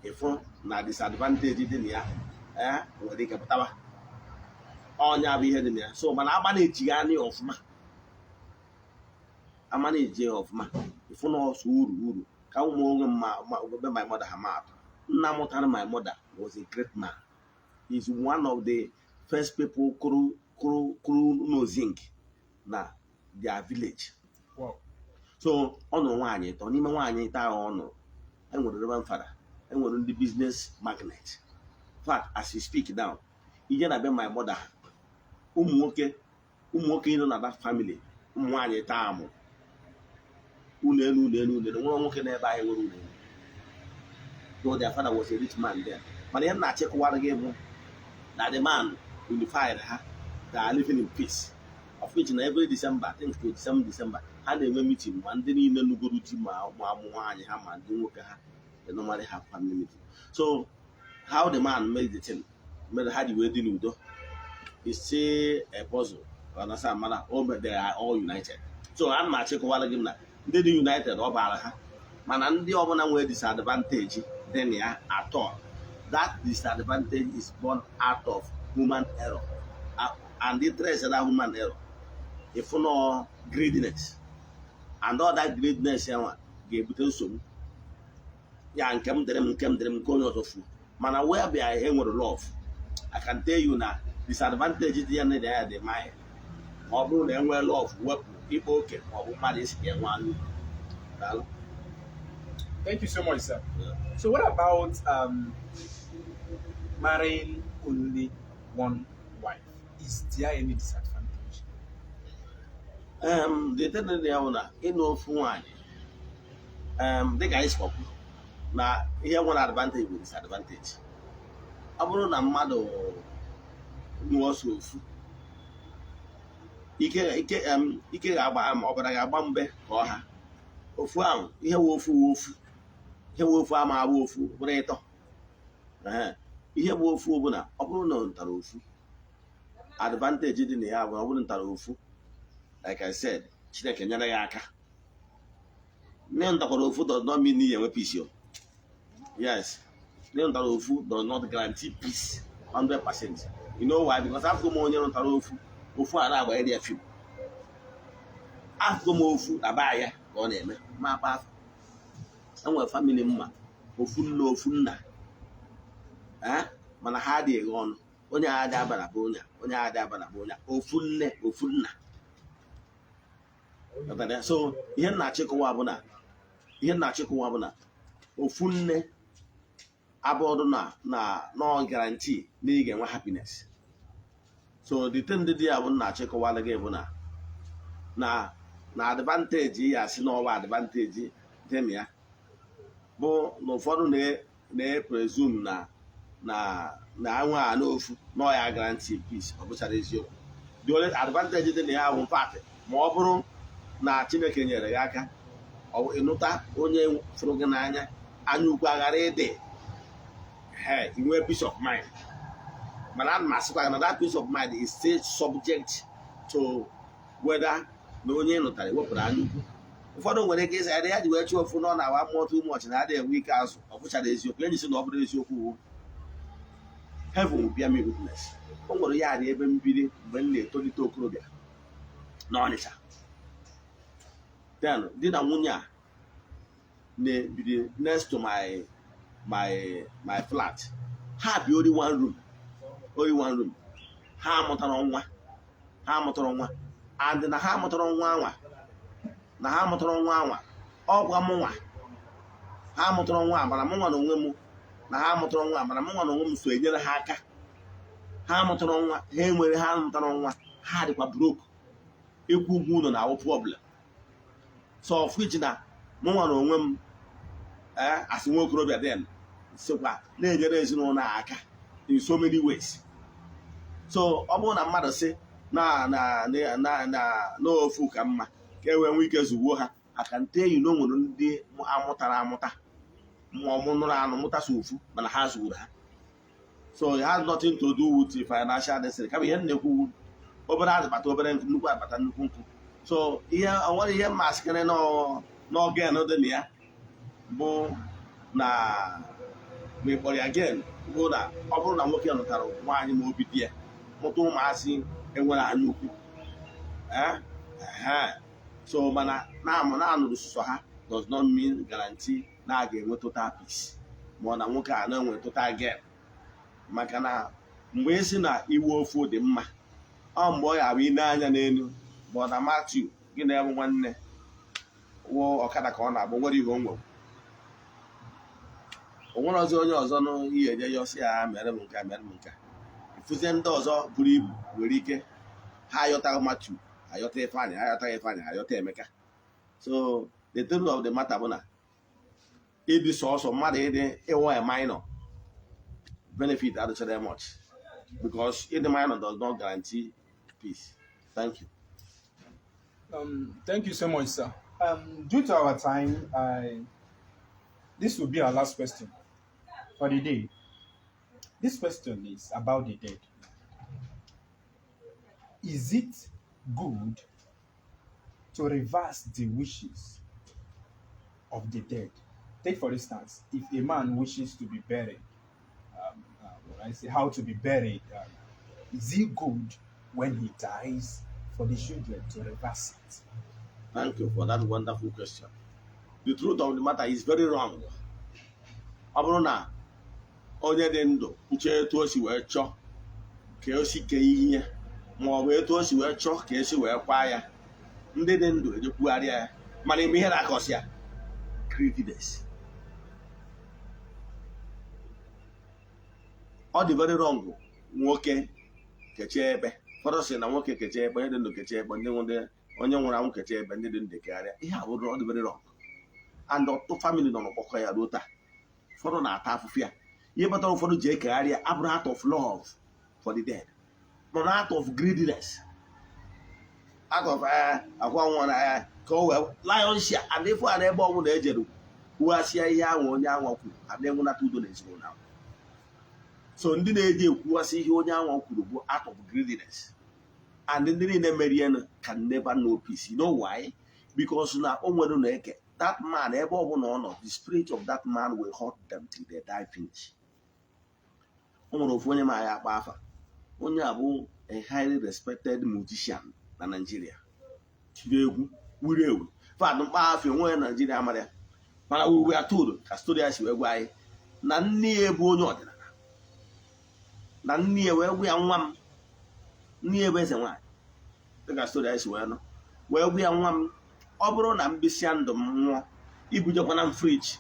Ịfụ na disadvantage dị na ya, ee, nwere ike pụtawa. Ọnya bụ ihe dị na ya. So mana agba na-ejighi anya ya ọfụma, ama na-eji ya ọfụma, ịfụ na ọsọ uru uru ka ụmụ onwe ma be my mother ha maatụ. Nna mụtara my mother was a great man. He's one of the first people kụrụ no zinc na their village. So ọ nụrụ nwaanyị ịtọ. N'ime nwaanyị ịtọ ahụ ọ nụrụ, enwere reverend father, enwere ndị business magnate. In fact, as you speak now, ije na be my mother, ụmụ nwoke nọ na that family, ụmụ nwaanyị taa amụ ụlọ elu, ụlọ elu, ụlọ elu. Nwere nwoke n'ebe anyị nwere ụlọ elu, though their father was a rich man there. Mana ihe m na-achịkọwara gị bụ na the man unified ha, they are living in peace, of which na every December, I think 27 December, ha na-enwe meeting, ma ndị niile nugoro di, ma ụmụ nwaanyị ha, ma ndị nwoke ha. They normally have family meeting. So how the man made the thing mere ha ji wee dị n'udo is still a puzzle. You understand? Mana o they are all united. So ana m achịkọwara gị na ndị dị united, ọ bara ha, mana ndị ọbụla nwere disadvantage dị na ya at all, that disadvantage is born out of human error. And the trace that human error, if no greediness and all that greediness, ya nwa ga-ebute nsogbu ya, nke m dịrị m, nke m dịrị m, nke onye ọzọ fuo. Mana where e nwere love, I can tell you na disadvantage dị ya na ya dị mild, ma ọ bụrụ na enwee love, wepụ ịkpa oke ma ọ bụ mmadụ isi ka enwe anya ukwu. Daalụ. Thank you so much, sir. Yeah. So, what about marrying only one wife? Is there any disadvantage? The thing dị ya bụ na ịnụ ofu nwaanyị, dịka anyị sikwa kwu na ihe nwere advantage bụ disadvantage, ọ bụrụ na mmadụ nụọ so ofu, ike ga-agba, ọbara ga-agba mbe ka ọ ha ofu ahụ. Ihe wụ ofu wụ ofu, ihe wụ ofu ama agba ofu bụrụ ịtọ. Ehe. Ihe bụ ofu bụ na ọ bụrụ na ọ ntara ofu, advantage dị na ya bụ na ọ bụrụ ntara ofu, like I said, Chineke nyere ya aka. Nne ntakwara ofu does not mean na enwe peace o. Yes, nne ntara ofu does not guarantee peace 100%. You know why? Because afọ m onye ntara ofu, ofu a na-agbanyere ya fim. Afọ m ofu na baa ya ka ọ na-eme ma akpa afọ. Enwere family mma ofu nne, ofu nna. Eh? Mana ha adịghị eghe ọnụ. Onye a adị aba na be onye a, onye a adị aba na be onye a. Ofu nne, ofu nna. Ghọtara ya? So ihe nna achịkọwa bụ na ofu nne abụọdụ na no guarantee na ị ga-enwe happiness. So the thing dị ya bụ nna achịkọwala gị bụ na advantage ya asị n'ọwa advantage dị na ya bụ na ụfọdụ na-presume na anwe a n'ofu na ọ ya guarantee peace. Ọ bụchara eziokwu. The only advantage dị na ya bụ, in fact, ma ọ bụrụ na Chineke nyere ya aka, ọ bụ ịnụta onye fụrụ gị n'anya, anya ukwu aghara ịdị, he inwe peace of mind. Mana ana m asịkwa gị na that peace of mind is still subject to whether na onye ị nụtara ewepụrụ anya ukwu. Ụfọdụ nwere ike ịsa ya ji wee chụọ ofu nọ na awa mmụọ too much na adịghị enwe ike azụ. Ọ bụchara eziokwu. Enyi sị na ọ bụrụ eziokwu wu, heaven will bear me witness. O nwere ya dị ebe mbiri mgbe m na-etolite okorobịa n'Ọnịcha. Then di na nwunye a na-ebiri next to my flat. Ha bi only one room, only one room. Ha mụtara nwa, ha mụtara nwa, and na ha mụtara nwa anwa, na ha mụtara nwa anwa, ọkwa mụnwa ha mụtara nwa, mana mụnwa na onwe m, na ha mụtara nwa, mana mụnwa na onwe m so enyere ha aka. Ha mụtara nwa, ha enwere, ha mụtara nwa, ha dịkwa broke, ịkwụ ụgwọ ụlọ na awụ problem. So of which na mụnwa na onwe m, ee, asị nwa okorobịa then sịkwa na-enyere ezinụlọ a aka in so many ways. So ọ bụrụ na mmadụ sị na n'ofu ka mma ka e wee nwee ike zugbuo ha aka nte enyi, na o nwere ndị amụtara amụta, ma ọ mụnụrụ anụ mụta so ofu, mana ha zụgburu ha. So it has nothing to do with the financial destiny, kama ihe m na-ekwu, obere azụbata obere nkụ, nnukwu akpata nnukwu nkụ. So ihe o nwere, ihe mma asịkịrị n'ogen dị na ya bụ na ma ị kpọrọ ya gain, bụ na ọ bụrụ na nwoke nụtara nwaanyị ma obi di ya, mụta ụmụazị enwere anya ukwu. Eh? Ehe. So mana na-anụrụ sụsọ ha does not mean guarantee na a ga-enwe total peace, ma ọ na nwoke a na-enwe total gain, maka na mgbe ị sị na iwe ofu dị mma, ọ mgbe ọ ya abụ ine anya n'elu ma ọ na Matthew gị na-ebu nwanne wụ ọkada ka ọ na-agba, nwere ihe o nwere, o nwere ọzọ, onye ọzọ nụ ihe eje ya ọsị ya mere m nke a, mere m nke a. Ịfụzie ndị ọzọ buru ibu nwere ike ha ayọtaghị Matthew, ayọta Ifeanyị, ayọtaghị Ifeanyị, ayọta Emeka. So the truth of the matter bụ na ịdị sọsọ mmadụ, ịdị ịwọ a minor benefit adịchara much, because ịdị minor does not guarantee peace. Thank you. Thank you so much, sir. Due to our time, I This will be our last question for the day. This question is about the dead. Is it good to reverse the wishes of the dead? Take, for instance, if a man wishes to be buried, when I say how to be buried, is it good when he dies for the children to reverse it? Thank you for that wonderful question. The truth of the matter is very wrong. Ọ bụrụ na onye dị ndụ kwuchie etu o si wee chọọ ka o si kee ihe, ma ọ bụ etu o si wee chọọ ka esi wee kwaa ya, ndị dị ndụ ejekwugharịa ya, mana ime ihe na-akọsị ya, greediness. Ọ dị very wrong. Nwoke kechie ekpe, ụfọdụ sị na nwoke kechie ekpe, onye dị ndụ kechie ekpe, ndị nwụrụ, onye nwụrụ anwụ kechie ekpe, ndị dị ndụ kegharịa ihe a bụrụ. Ọ dị very wrong, and ọtụtụ family nọ n'ọkpọkọ ya ruo taa. Ụfọdụ na-ata afụfụ ya. Ihe kpatara ụfọdụ ji ekegharị ya abụrụ out of love for the dead, mana out of greediness, out of akwa nwa na ya ka o wee lion share. And ifu a na ebe ọbụla ejere kwughasịa ihe ahụ onye anwa kwuru, ada enwenata udo na ezinụlọ ahụ. So ndị na-eji ekwughasị ihe onye anwa kwuru bụ out of greediness, and ndị niile merienụ can never know peace. You know why? Because na o nwere na eke that man, ebe ọbụla ọ nọ, the spirit of that man will hurt them till they die finish. O nwere ofu onye ma ya akpa afa. Onye a bụ a highly respected musician na Nigeria, tiri egwu wuru ewu fad mkpa afọ onwe ya na Nigeria mara ya. Mana we were told, ka story ya si wee gwa anyị, na nne ya bụ onye ọdịnala, na nne ya wee gwa ya, "Nwa m," nne ya bụ eze nwaanyị, dịka story ya si wee nọ, wee gwa ya, "Nwa m, ọ bụrụ na m bisia ndụ m nwụọ, ibujekwana m fridge.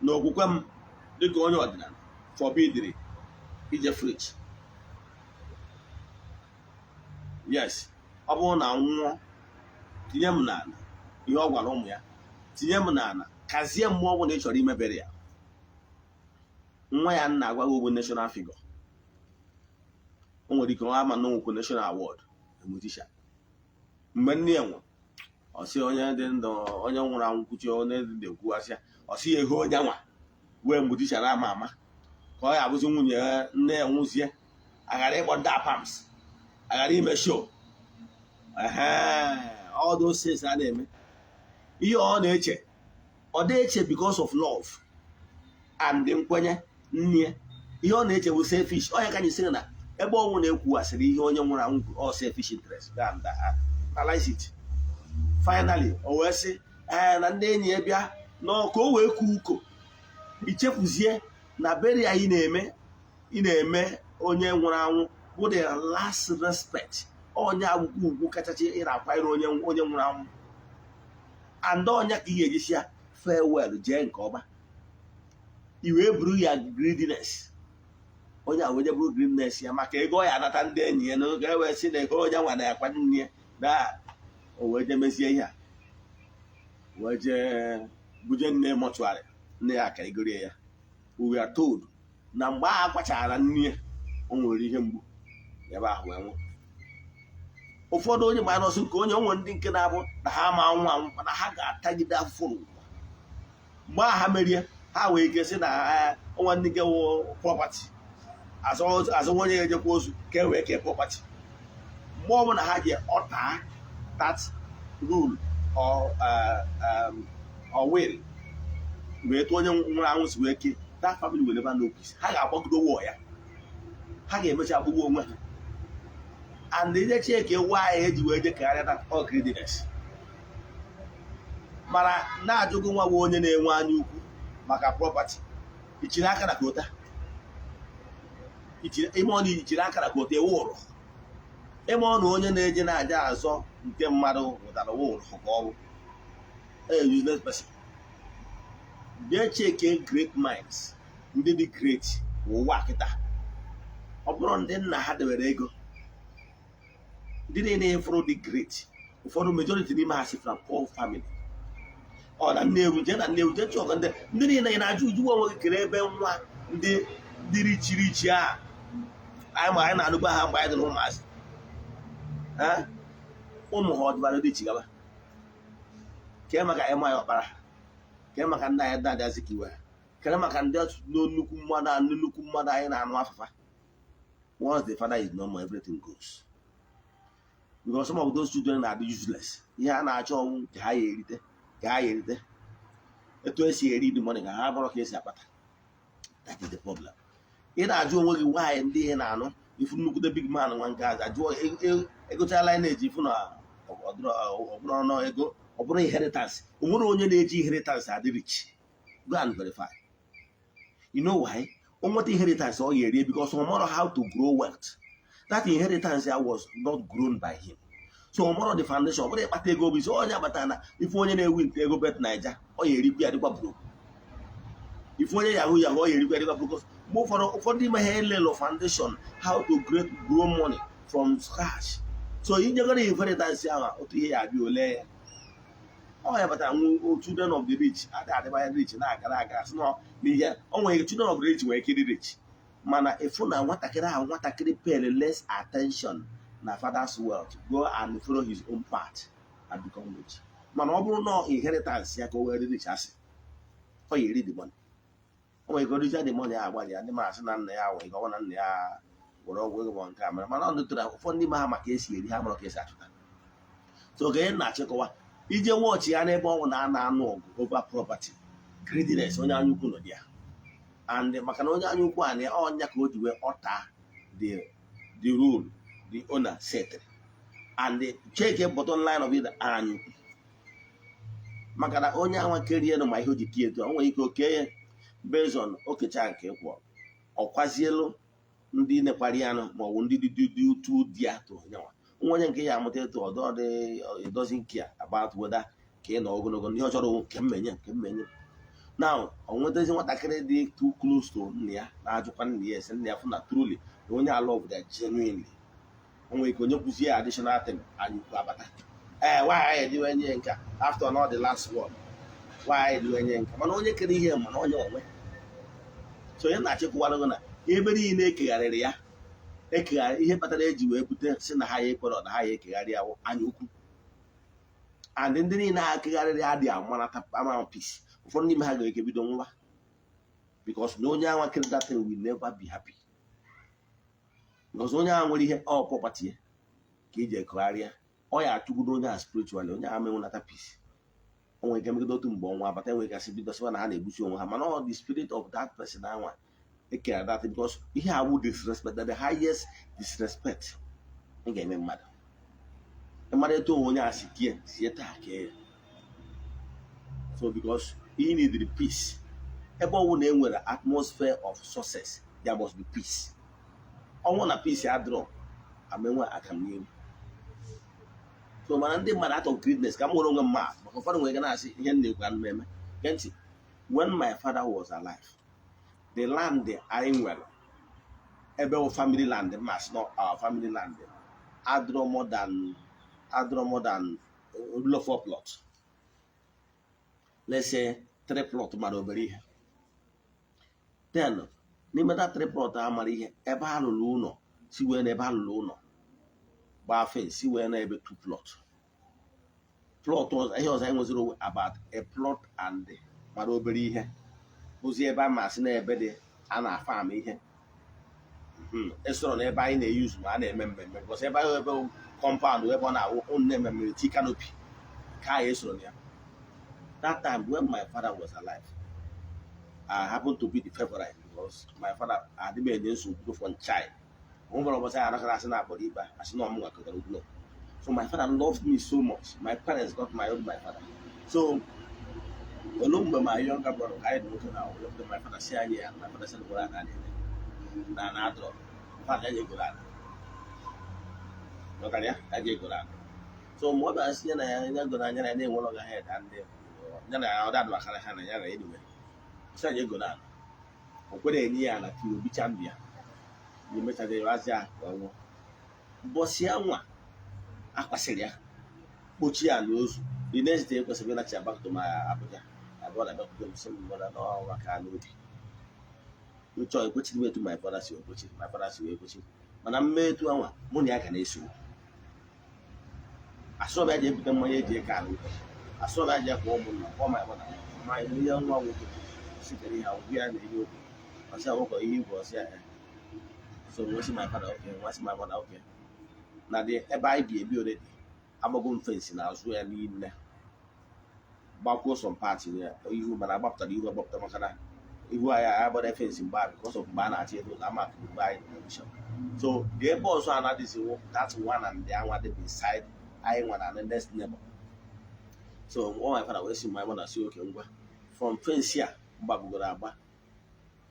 Na okwukwe m dịka onye ọdịnala forbidiri ije fridge. Yes, ọ bụrụ na m nwụọ, tinye m n'ala." Ihe ọ gwara ụmụ ya, "Tinye m n'ala, kazie mmụọ ọ bụla ị chọrọ imebere ya." Nwa ya nna agwaghị bụ national figure. O nwere ike ọ ama na onwekwu national award, a musician. Mgbe nne ya nwụrụ, ọ sị onye dị ndụ, onye nwụrụ anwụ kwuchie, onye dị ndụ ekwughasịa. Ọ sị ya ego onye nwa wee musician ama ama ka ọ ya abụzi nwunye ya, nne ya nwụzie, aghara ịkpọ ndị apams, aghara ime show. Ehe, all those things a na-eme, ihe ọ na-eche, ọ na-eche because of love and nkwenye nne ya. Ihe ọ na-eche bụ selfish. Ọ ya ka anyị sịrị na ebe ọnwụ na-ekwughasịrị ihe onye nwụrụ anwụ kwuru, all selfish interest. Go and analyze it. Finally o wee sị ee na ndị enyi ya bịa nọ ka o wee kuo uko, ichefuzie na burial anyị na-eme, ị na-eme onye nwụrụ anwụ bụ the last respect, onye akwụkwọ ugwu kachacha ị na-akwanyere onye nwụrụ anwụ, and ọnya ka ị ga-ejisi ya farewell, jee nke ọma. I wee buru ya greediness, onye a wee je buru greediness ya maka ego ọ ya anata ndị enyi ya n'oge e wee sị na ego onye nwa na-akwa nne ya na o wee jee mezie ihe a, wee jee buje nne mortuary, nne ya ka egorie ya. We were told na mgbe a kwachara nne ya, o nwere ihe mgbu ebe ahụ wee nwụ. Ụfọdụ onye gbara ọsọ nke onye onwe, ndị nke na-abụ na ha ma anwụ anwụ, mana ha ga-atagide afụfụ n'ụwa. Mgbe ha merie, ha wee ike sị na ọnwa ndị nke wụ property azụ onye ga-ejekwa ozu ka e wee kee property. Mgbe ọbụla ha ji ọta that rule or will wee tụọ onye nwụrụ anwụ si wee kee, that family will never know peace. Ha ga-agbagide wọ ya, ha ga-emecha agbụgbọ onwe ha. And ije cheke why eji wee je kegharịa that, all greediness. Mana na-ajụgụ nwa bụ onye na-enwe anya ukwu maka property, ichiri aka na kota ime ọ na ichiri aka na kota ewu ụrụ ime ọ na onye na-eje na-aja azọ nke mmadụ nwetara wụrụ ka ọ bụ a useless person. Bịa cheke great minds, ndị dị great ụwa kịta, ọ bụrụ ndị nna ha debere ego, ndị niile fụrụ dị great, ụfọdụ, majority n'ime ha si from poor family. Ọ na Nnewi, jee na Nnewi, jee chọọ ndị niile ị na-ajụ uju onwe gị kere ebe nwa ndị ndị richiri ichi a anyị ma anyị na-anụba ha mgbe anyị dị n'ụmụazị. Ụmụ ha ọdịbara dị chigaba kee maka ịma ya ọkpara. Kee maka ndị anyị Nnamdi Azikiwe? Kere maka ndị nnukwu mmadụ, ndị nnukwu mmadụ anyị na-anụ afafa? Once the father is no more, everything goes, because some of those children are useless. Ihe a na-achọ ọnwụ ka ha ya erite, ka ha ya erite etu esi eri the money, ka ha bụrụ ka esi akpata. That is the problem. Ị na-ajụ onwe gị nwaanyị ndị ihe na-anụ ifu nnukwute big man nwa nke aza jụọ egochala lineage, ifu na ọ bụrụ ọnụ ego, ọ bụrụ inheritance. O nwere onye na-eji inheritance adị rich. Go and verify. You know why? O nweta inheritance, ọ ga-erie, because ọ mara how to grow wealth. That inheritance ya was not grown by him, so ọ mara the foundation. Ọ bụrụ ịkpata ego bụ isi onye akpata na ife onye na-ewi nte ego Bet Naija, ọ ya erikwu ya dịkwa broke. Ife onye yahoo yahoo, ọ ya erikwu ya dịkwa broke. Mgbe ụfọdụ n'ime ha elelo foundation, how to create, grow money from scratch. So inyegoro inheritance ahụ, otu ihe ya abịa ole ya, ọ ya batara nwu children of the rich adị adịbanye rich na-agara aga, sị nọ n'ihe o nwere. Children of the rich nwere ike ịdị rich, mana ịfụ na nwatakịrị ahụ, nwatakịrị pay less attention na father's wealth, go and follow his own path and become rich. Mana ọ bụrụ na inheritance ya ka o wee dị rich, asị ọ ya eri the money. O nwere ike oricha the money, agbalị ya ndị ma asị na nna ya nwere ike ọ bụ na nna ya gwọrọ ọgwụ ego ma nke a mere, mana ọ dịtara ụfọdụ n'ime ha maka esi eri ha mara ka esi achụta. So ka ihe na-achịkọwa ije wọchị ya n'ebe ọ na a na-anụ ọgụ over property, greediness, onye anya ukwu nọ dị ya. And maka na onye anya ukwu a na ọnya ka o ji wee ọta the rule the owner set and the check bottom line of it, anya ukwu. Maka na onye anwa kerie nụ ma ihe o ji tie etu a, o nwere ike oke ya based on okecha nke kwụọ ọkwazielu ndị nekwara ya nụ, ma ọ bụ ndị dị dị utu dị ya tụ nyanwa nwa onye nke ya amụta etu ọdọ dị. It doesn't care about whether ka ị nọ ogologo ihe ọ chọrọ nke mmenye nke mmenye. Now ọ nwetazi nwatakịrị dị too close to nna ya, na-ajụkwa nna ya ese, nna ya fụ na truly na onye a love ya genuinely. O nwere ike onye kwụzie ya additional thing, anyị ukwu abata. Ee, why anyị ejiwe nye nke a? After not the last one, why anyị ejiwe nye nke? Mana onye kere ihe, mana onye onwe so onye na-achịkwara gị na ebe niile ekegharịrị ya ekegharị. Ihe kpatara eji wee bute si na ha ya ekwere na ha ya ekegharị ya anya ukwu. And ndị niile ha ekegharịrị adị amarata ama peace. Ụfọdụ n'ime ha ga-eke bido nwa, because na onye anwa kere that thing will never be happy, because onye ahụ nwere ihe ọ property ya ka eji ekegharịa. Ọ ya achụgbudo onye a spiritually, onye ahụ menwenata peace. O nwere ike megide otu mgbe ọnwa abata, enwere gasị bido sịwa na ha na-egbusi onwe ha. Mana ọ the spirit of that person anwa ekere that, because ihe awụ disrespect, the highest disrespect ị ga-eme mmadụ. Mmadụ etu onwe onye a si kie sie taa kee ya. So because he need the peace. Ebe ọwụ na enwere atmosphere of success, there must be peace. Ọnwụ na peace adịrọ, amenwe akamnihu. So mana ndị mmadụ, out of greediness, ka m nwere onwe m maatụ, maka ụfọdụ nwere ike na-asị ihe m na-ekwu anụ m eme. Gee ntị. When my father was alive, the land anyị nwere ebe wụ family land, mas not our family land, adịrọ more than four plot, let's say three plot mara obere ihe. Then n'ime that three plot a mara ihe, ebe a lụrụ ụlọ si wee na ebe a lụrụ ụlọ gbaa fence si wee na ebe two plot plot ọzọ. Ihe ọzọ anyị nweziri about a plot and mara obere ihe bụzi ebe a ma asị na ebe dị a na-afa ama ihe. Esoro na ebe anyị na-eyuzu ma a na-eme mmemme, because ebe ahụ ebe compound ebe ọ na-awụ ụnụ na-eme mmemme ti canopy ka anyị esoro na ya. That time when my father was alive, I happened to be the favorite, because my father adịm enye nsogbu from child. O nwere ụbọchị anyị anakọta asị na akpọrọ ikpe asị na ọmụnwa kọtara okwu no. So my father loved me so much. My parents got married my father. So olu mgbe my younger brother ka anyị dị nwoke na wepụta my father si anyị ya, my father sị gwara na na na adọrọ father ya egoro ala. Ghọtara ya ya ji egoro ala. So mgbe ọ bịara sị ya na ya ya goro anya na ya na-enwere ọga head and ya na ya ọ dadụ akara ha na ya na anyway sị anyị egoro ala. O kwere enye ya ala tiri obicha ndụ ya ya emechaza ya azịa ka ọ nwụọ. Mbọsị ya nwa akwasịrị ya kpochie ya n'ozu, the next day kwesịrị ịnachi back to my Abuja. My brother bịakwute m sị m, "Brother, n'ọnwa ka n'obi nchọ ekwechiri m etu my brother si wee kwechiri, my father si wee kwechiri." Mana mme etu anwa mụ na ya ka na-eso asọrọ ya ji ebute mmanya eji eke alụ, asọrọ ya ji ekwa ụmụnna kpọọ my brother. Ma ihe nwa nwoke sitere ihe agwụ ya na ihe okwu, ọsị ya nwoke ihe igwe, ọsị ya ya. So nwesị my father, okay, nwesị my father, okay, na dị ebe anyị bi ebi already, agbago m fence n'azụ ya niile, gbakwuo some part ya ihu, mana agbapụtara ihu agbapụta maka na ihu anyị agbara fence mgbe a, because of mgbe a na-achọ ego na ama mgbe anyị nọ na. So the ebe ọzọ anadịziwo that one and the anwa dị beside anyị nwa na the next neighbor. So all my father wee sị my mother, si oke ngwa, from fence a mgbabugoro agba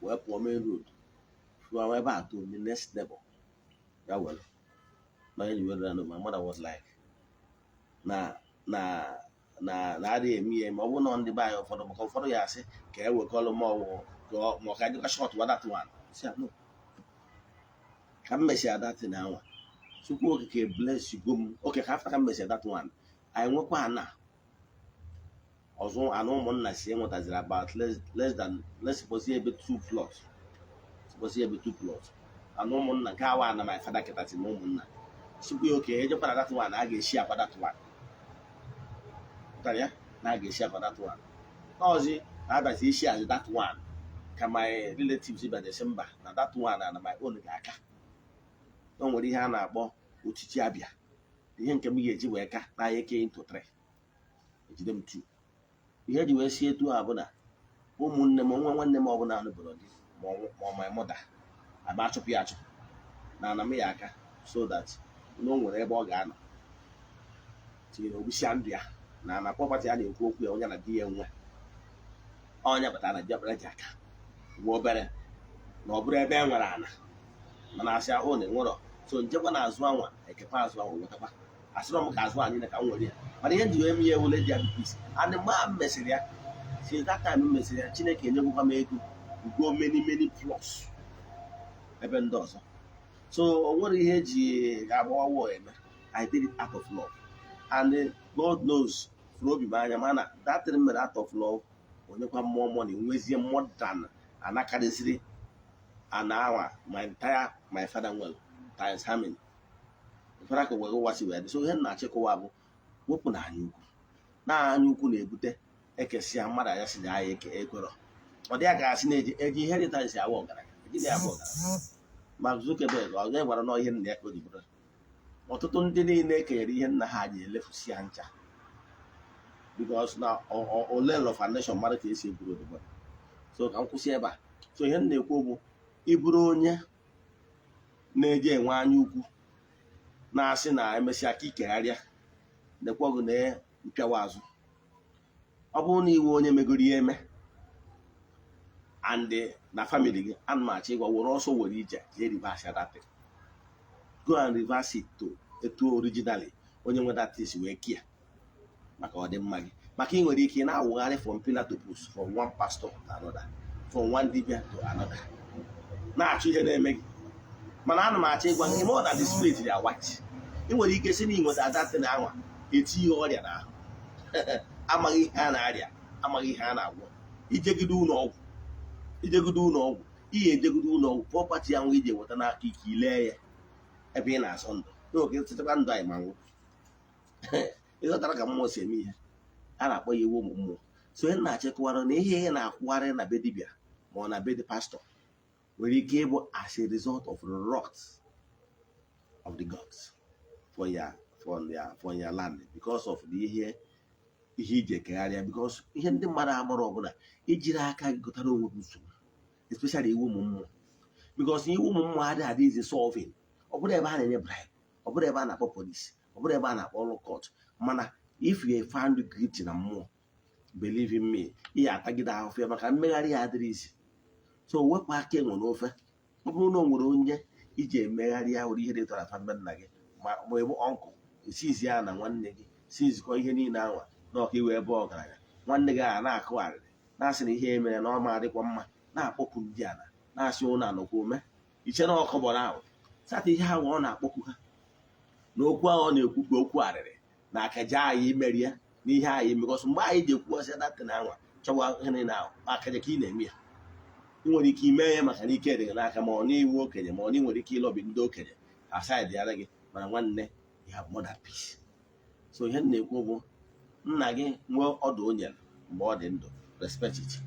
wee pụọ main road from ebe a to the next neighbor ya were na onye were na. My mother was like, na adịghị eme ihe ma ọ bụrụ na ndị be anyị ụfọdụ, maka ụfọdụ ya asị ka e wekọrọ ma ọ ma ọ ka dịkwa short wa that one. Sị ya, no, ka m mesịa that thing anwa, Chukwu Okike bless go m. Oke ka after ka m mesịa that one, anyị nwekwa ana ọzọ, ana ụmụnna si enwetaziri about less than, let's suppose ebe two plots, suppose ebe two plots, ana ụmụnna nke awa ana my father ketasi na ụmụnna sikwa ya oke ejekwara that one, a ga-esi akwa that one. Pụtara ya na a ga-esi akwa that one n'ọzi na-abazi isi azụ that one, ka my relatives bịara mba na that one na my own ga-aka. O nwere ihe a na-akpọ ochichi abịa, ihe nke m ga-eji wee ka na eke into three, ejide m two. Ihe eji wee sie etu a bụ na ụmụnne m nwa nwanne m ọbụla anụbụrụ di ma ọ my mother agba achụpụ ya achụpụ na ana m ya aka, so that na o nwere ebe ọ ga-anọ tinyere ogbisia ndụ ya na ana property a na-ekwu okwu ya, onye na di ya nwe onye batara na diọkpara ji aka nwa obere na ọ bụrụ ebe e nwere ana, mana asị ahụ na enwerọ. So njekwa na azụ anwa ekekwa azụ anwa nwetakwa, asịrọ m ka azụ anyị ka m nwere ya, mana ihe nji wee mee ya ewule dị ya peace. And mgbe a m mesịrị ya, since that time m mesịrị ya, Chineke enyegwukwa m ego go many many plus ebe ndị ọzọ. So o nwere ihe eji agbawa wọ eme. I did it out of love, and God knows fụrụ obi m anya, mana that thing mere out of love, onyekwa mmụọ money nwezie more than anakarịsịrị ana anwa my entire my father nwere times how many ụfọdụ ka were ụwa si wee dị. So ihe m na-achịkọwa bụ wepụ na anya ukwu, na anya ukwu na-ebute ekesịa mmadụ anya si na ya eke ekwerọ, ọ dị ya ka asị na-eji eji inheritance awa ọgaranya, ejiri ya abụ ọgaranya. Mark Zuckerberg ọ ga gwara na ihe nna ya ka o ji bụrụ. Ọtụtụ ndị niile ekenyere ihe nna ha ji elefusi ya ncha, because na ole lọ foundation mmadụ ka esi eburu obodo. So ka m kwụsị ebe a. So ihe m na-ekwu bụ, ịbụrụ onye na-eji enwe anya ukwu na-asị na emesịa ka ikegharịa nekwa ọgụ na mpịawa azụ, ọ bụrụ na iwe onye megoro ihe eme and na family gị, ana m achọ ịgwa, were ọsọ were ije jee reverse that thing. Go and reverse it to etu originally onye nwe that thing wee kia, maka ọdịmma gị, maka ị nwere ike ị na-awụgharị from pillar to post, from one pastor to another, from one dibia to another, na-achọ ihe na-eme gị. Mana ana m achọ ịgwa gị more than the spirit dị white. Ị nwere ike si na ị nweta that anwa etinye ọrịa n'ahụ, amaghị ihe a na-arịa, amaghị ihe a na-agwọ, ijegide ụlọ ọgwụ, ijegide ụlọ ọgwụ, ihe ejegide ụlọ ọgwụ, property ahụ iji enweta n'aka ike ile ya ebe ị na-asọ ndụ n'oge tụtakwa ndụ anyị ma nwụ. Ịghọtara ka mmụọ si eme ihe a na-akpọ ya iwu ụmụ mmụọ. So ihe na-achịkọwara na ihe ị na-akwụgharị na be dibịa ma ọ na be dị pastọ nwere ike ịbụ as a result of the wrath of the gods for your land, because of the ihe iji ekegharịa, because ihe ndị mmadụ amara ọbụla ijiri aka gị gụtara onwe gị nsogbu, especially iwu ụmụ mmụọ, because iwu ụmụ mmụọ adịghị adị easy solving. Ọ bụrụ ebe a na-enye bribe, ọ bụrụ ebe a na-akpọ police, ọ bụrụ ebe a na-akpọ ọrụ court, mana if you found guilty na mmụọ, believe in me, ị ya atagide ahụhụ ya, maka mmegharị ya adịrị isi. So wepụ aka enwe n'ofe. Ọ bụrụ na o nwere onye iji emegharị ya were ihe dị tọrọ afa nna gị ma ịbụ uncle esizi ya na nwanne gị sizikọ ihe niile anwa na ọka iwe ebe ọgaranya nwanne gị a na-akụ arịrị na-asị na ihe emere na ọma adịkwa mma, na-akpọku ndị ala na-asị ụnụ anọkwa ome iche na ọkọ gbọrọ ahụ sata ihe ahụ ọ na-akpọku ha na okwu ahụ ọ na-ekwu bụ okwu arịrị na akaja anyị imeri ya na ihe anyị emekọsọ mgbe anyị ji ekwu ọsị datin anwa chọwa ihe niile ahụ akaja ka ị na-eme ya. Ị nwere ike ime ya maka na ike dị gị n'aka, ma ọ na-iwu okenye, ma ọ na ị nwere ike ịlọbi ndị okenye aside yara gị, mana nwanne, you have more than peace. So ihe m na-ekwu bụ, nna gị nwee ọdụ o nyere mgbe ọ dị ndụ, Respect it.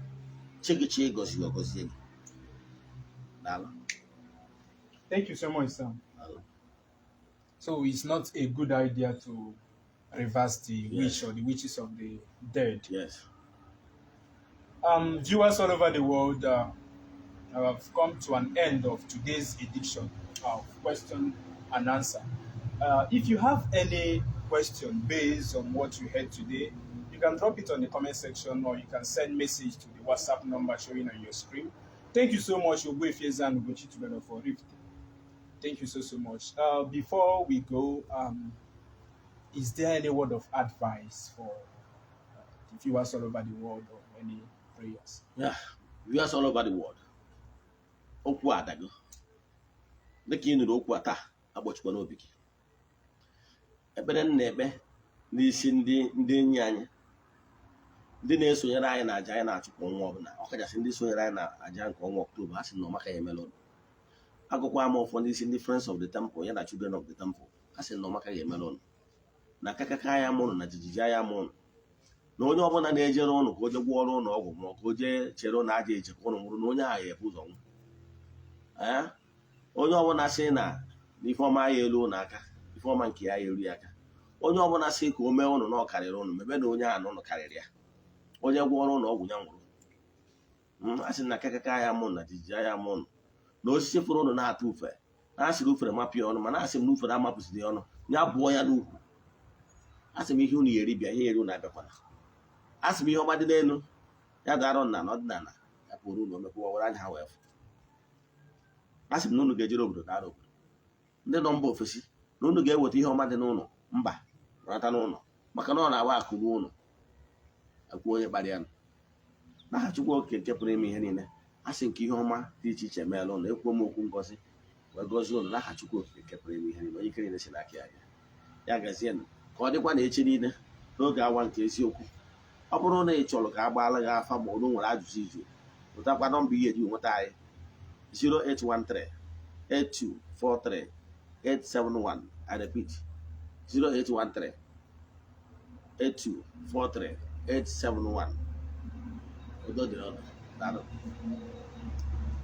Chi gị chi gọzie, ọgọzie gị. Daalụ. Thank you so much, sir. Daalụ. So it's not a good idea to reverse the witch or the witches of the dead. Yes. Viewers all over the world, have come to an end of today's edition of Question and Answer. If you have any question based on what you heard today, you can drop it on the comment section or you can send message to the WhatsApp number showing on your screen. Thank you so much, Ogbuefi Eze-Ana Ugochi Tubelu for Oraifite. Thank you so, so much. Before we go, is there any word of advice for the viewers all over the world or any prayers? Yeah, viewers all over the world, okwu adago. Dịka ị nụrụ okwu a taa, agbachikwa n'obi gị. Ekpere m na-ekpe n'isi ndị enyi anyị, ndị na-esonyere anyị na aja anyị na-achụ kwa ọnwa ọbụla, ọkachasị ndị sonyere anyị na aja nke ọnwa Ọktoba, ha sị na ọmaka ya emela ụnụ. Agụkwa m ụfọdụ isi ndị Friends of the Temple ya na Children of the Temple, ha sị na ọmaka ya emela ụnụ, na akakaka ya mụnụ, na jijiji ya mụnụ, na onye ọbụla na-ejere ụnụ ka o jee gwọọrọ ụnụ ọgwụ, ma ọ ka o jee chere ụnụ aja eche ka ụnụ nwụrụ, na onye ahụ ya ebu ụzọ nwụ. Ee, onye ọbụla sị na ifeọma ya elu ụnụ aka, ifeọma nke ya eru ya aka. Onye ọbụla sị ka o mee ụnụ na ọ karịrị ụnụ, mebe na onye ahụ na ụnụ karịrị ya. Onye gwọọrọ ụnụ ọgwụ ya nwụrụ. A sị na akakaka ya mụnụ, na jijiji ya mụnụ, na osisi fụrụ ụnụ na-atụ ufe, na asịrị ufere mapụ ya ọnụ, mana asị m na ufere amapụsịrị ya ọnụ, ya bụọ ya n'ukwu. Asị m ihe unu yeri bịa, ihe eri unu abịakwana. Asị m ihe ọma dị n'elu ya dara na n'ọdịnala ya pụrụ unu omekwa were anya ha wee fụ. Asị m na unu ga-ejere obodo dara obodo, ndị nọ mba ofesi, na unu ga-eweta ihe ọma dị n'ụlọ mba nata n'ụlọ, maka na ọ na-awa akụ ruo ụlọ akwụ onye kpara ya. N'aha Chukwu Okike nke pụrụ ime ihe niile, asị nke ihe ọma dị iche iche meela ụnụ. Ekwuo m okwu ngọzi wee gọzie ụnụ n'aha Chukwu Okike nke pụrụ ime ihe niile, onye ike niile si n'aka ya bịa. Ya gazienụ. Ka ọ dịkwa na echi niile n'oge awa nke eziokwu. Ọ bụrụ na ị chọrọ ka a gbaala gị afa, ma ọ nwere ajụjụ iju, pụtakwa nọmba ihe eji nweta anyị: 0813 8243 871. I repeat, 0813 8243 871. Udo dịrị ụnụ. Daalụ.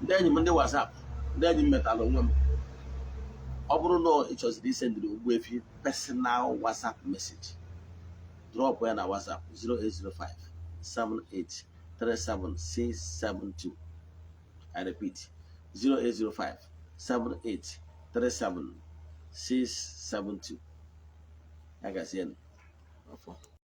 Ndị enyi m, ndị WhatsApp, ndị enyi m metara onwe m, ọ bụrụ na ị chọziri isendịrị Ogbuefi personal WhatsApp message, drop ya na WhatsApp 0805 78 37672. I repeat, 0805 78 37672. Ya gazienụ. Ọfọ.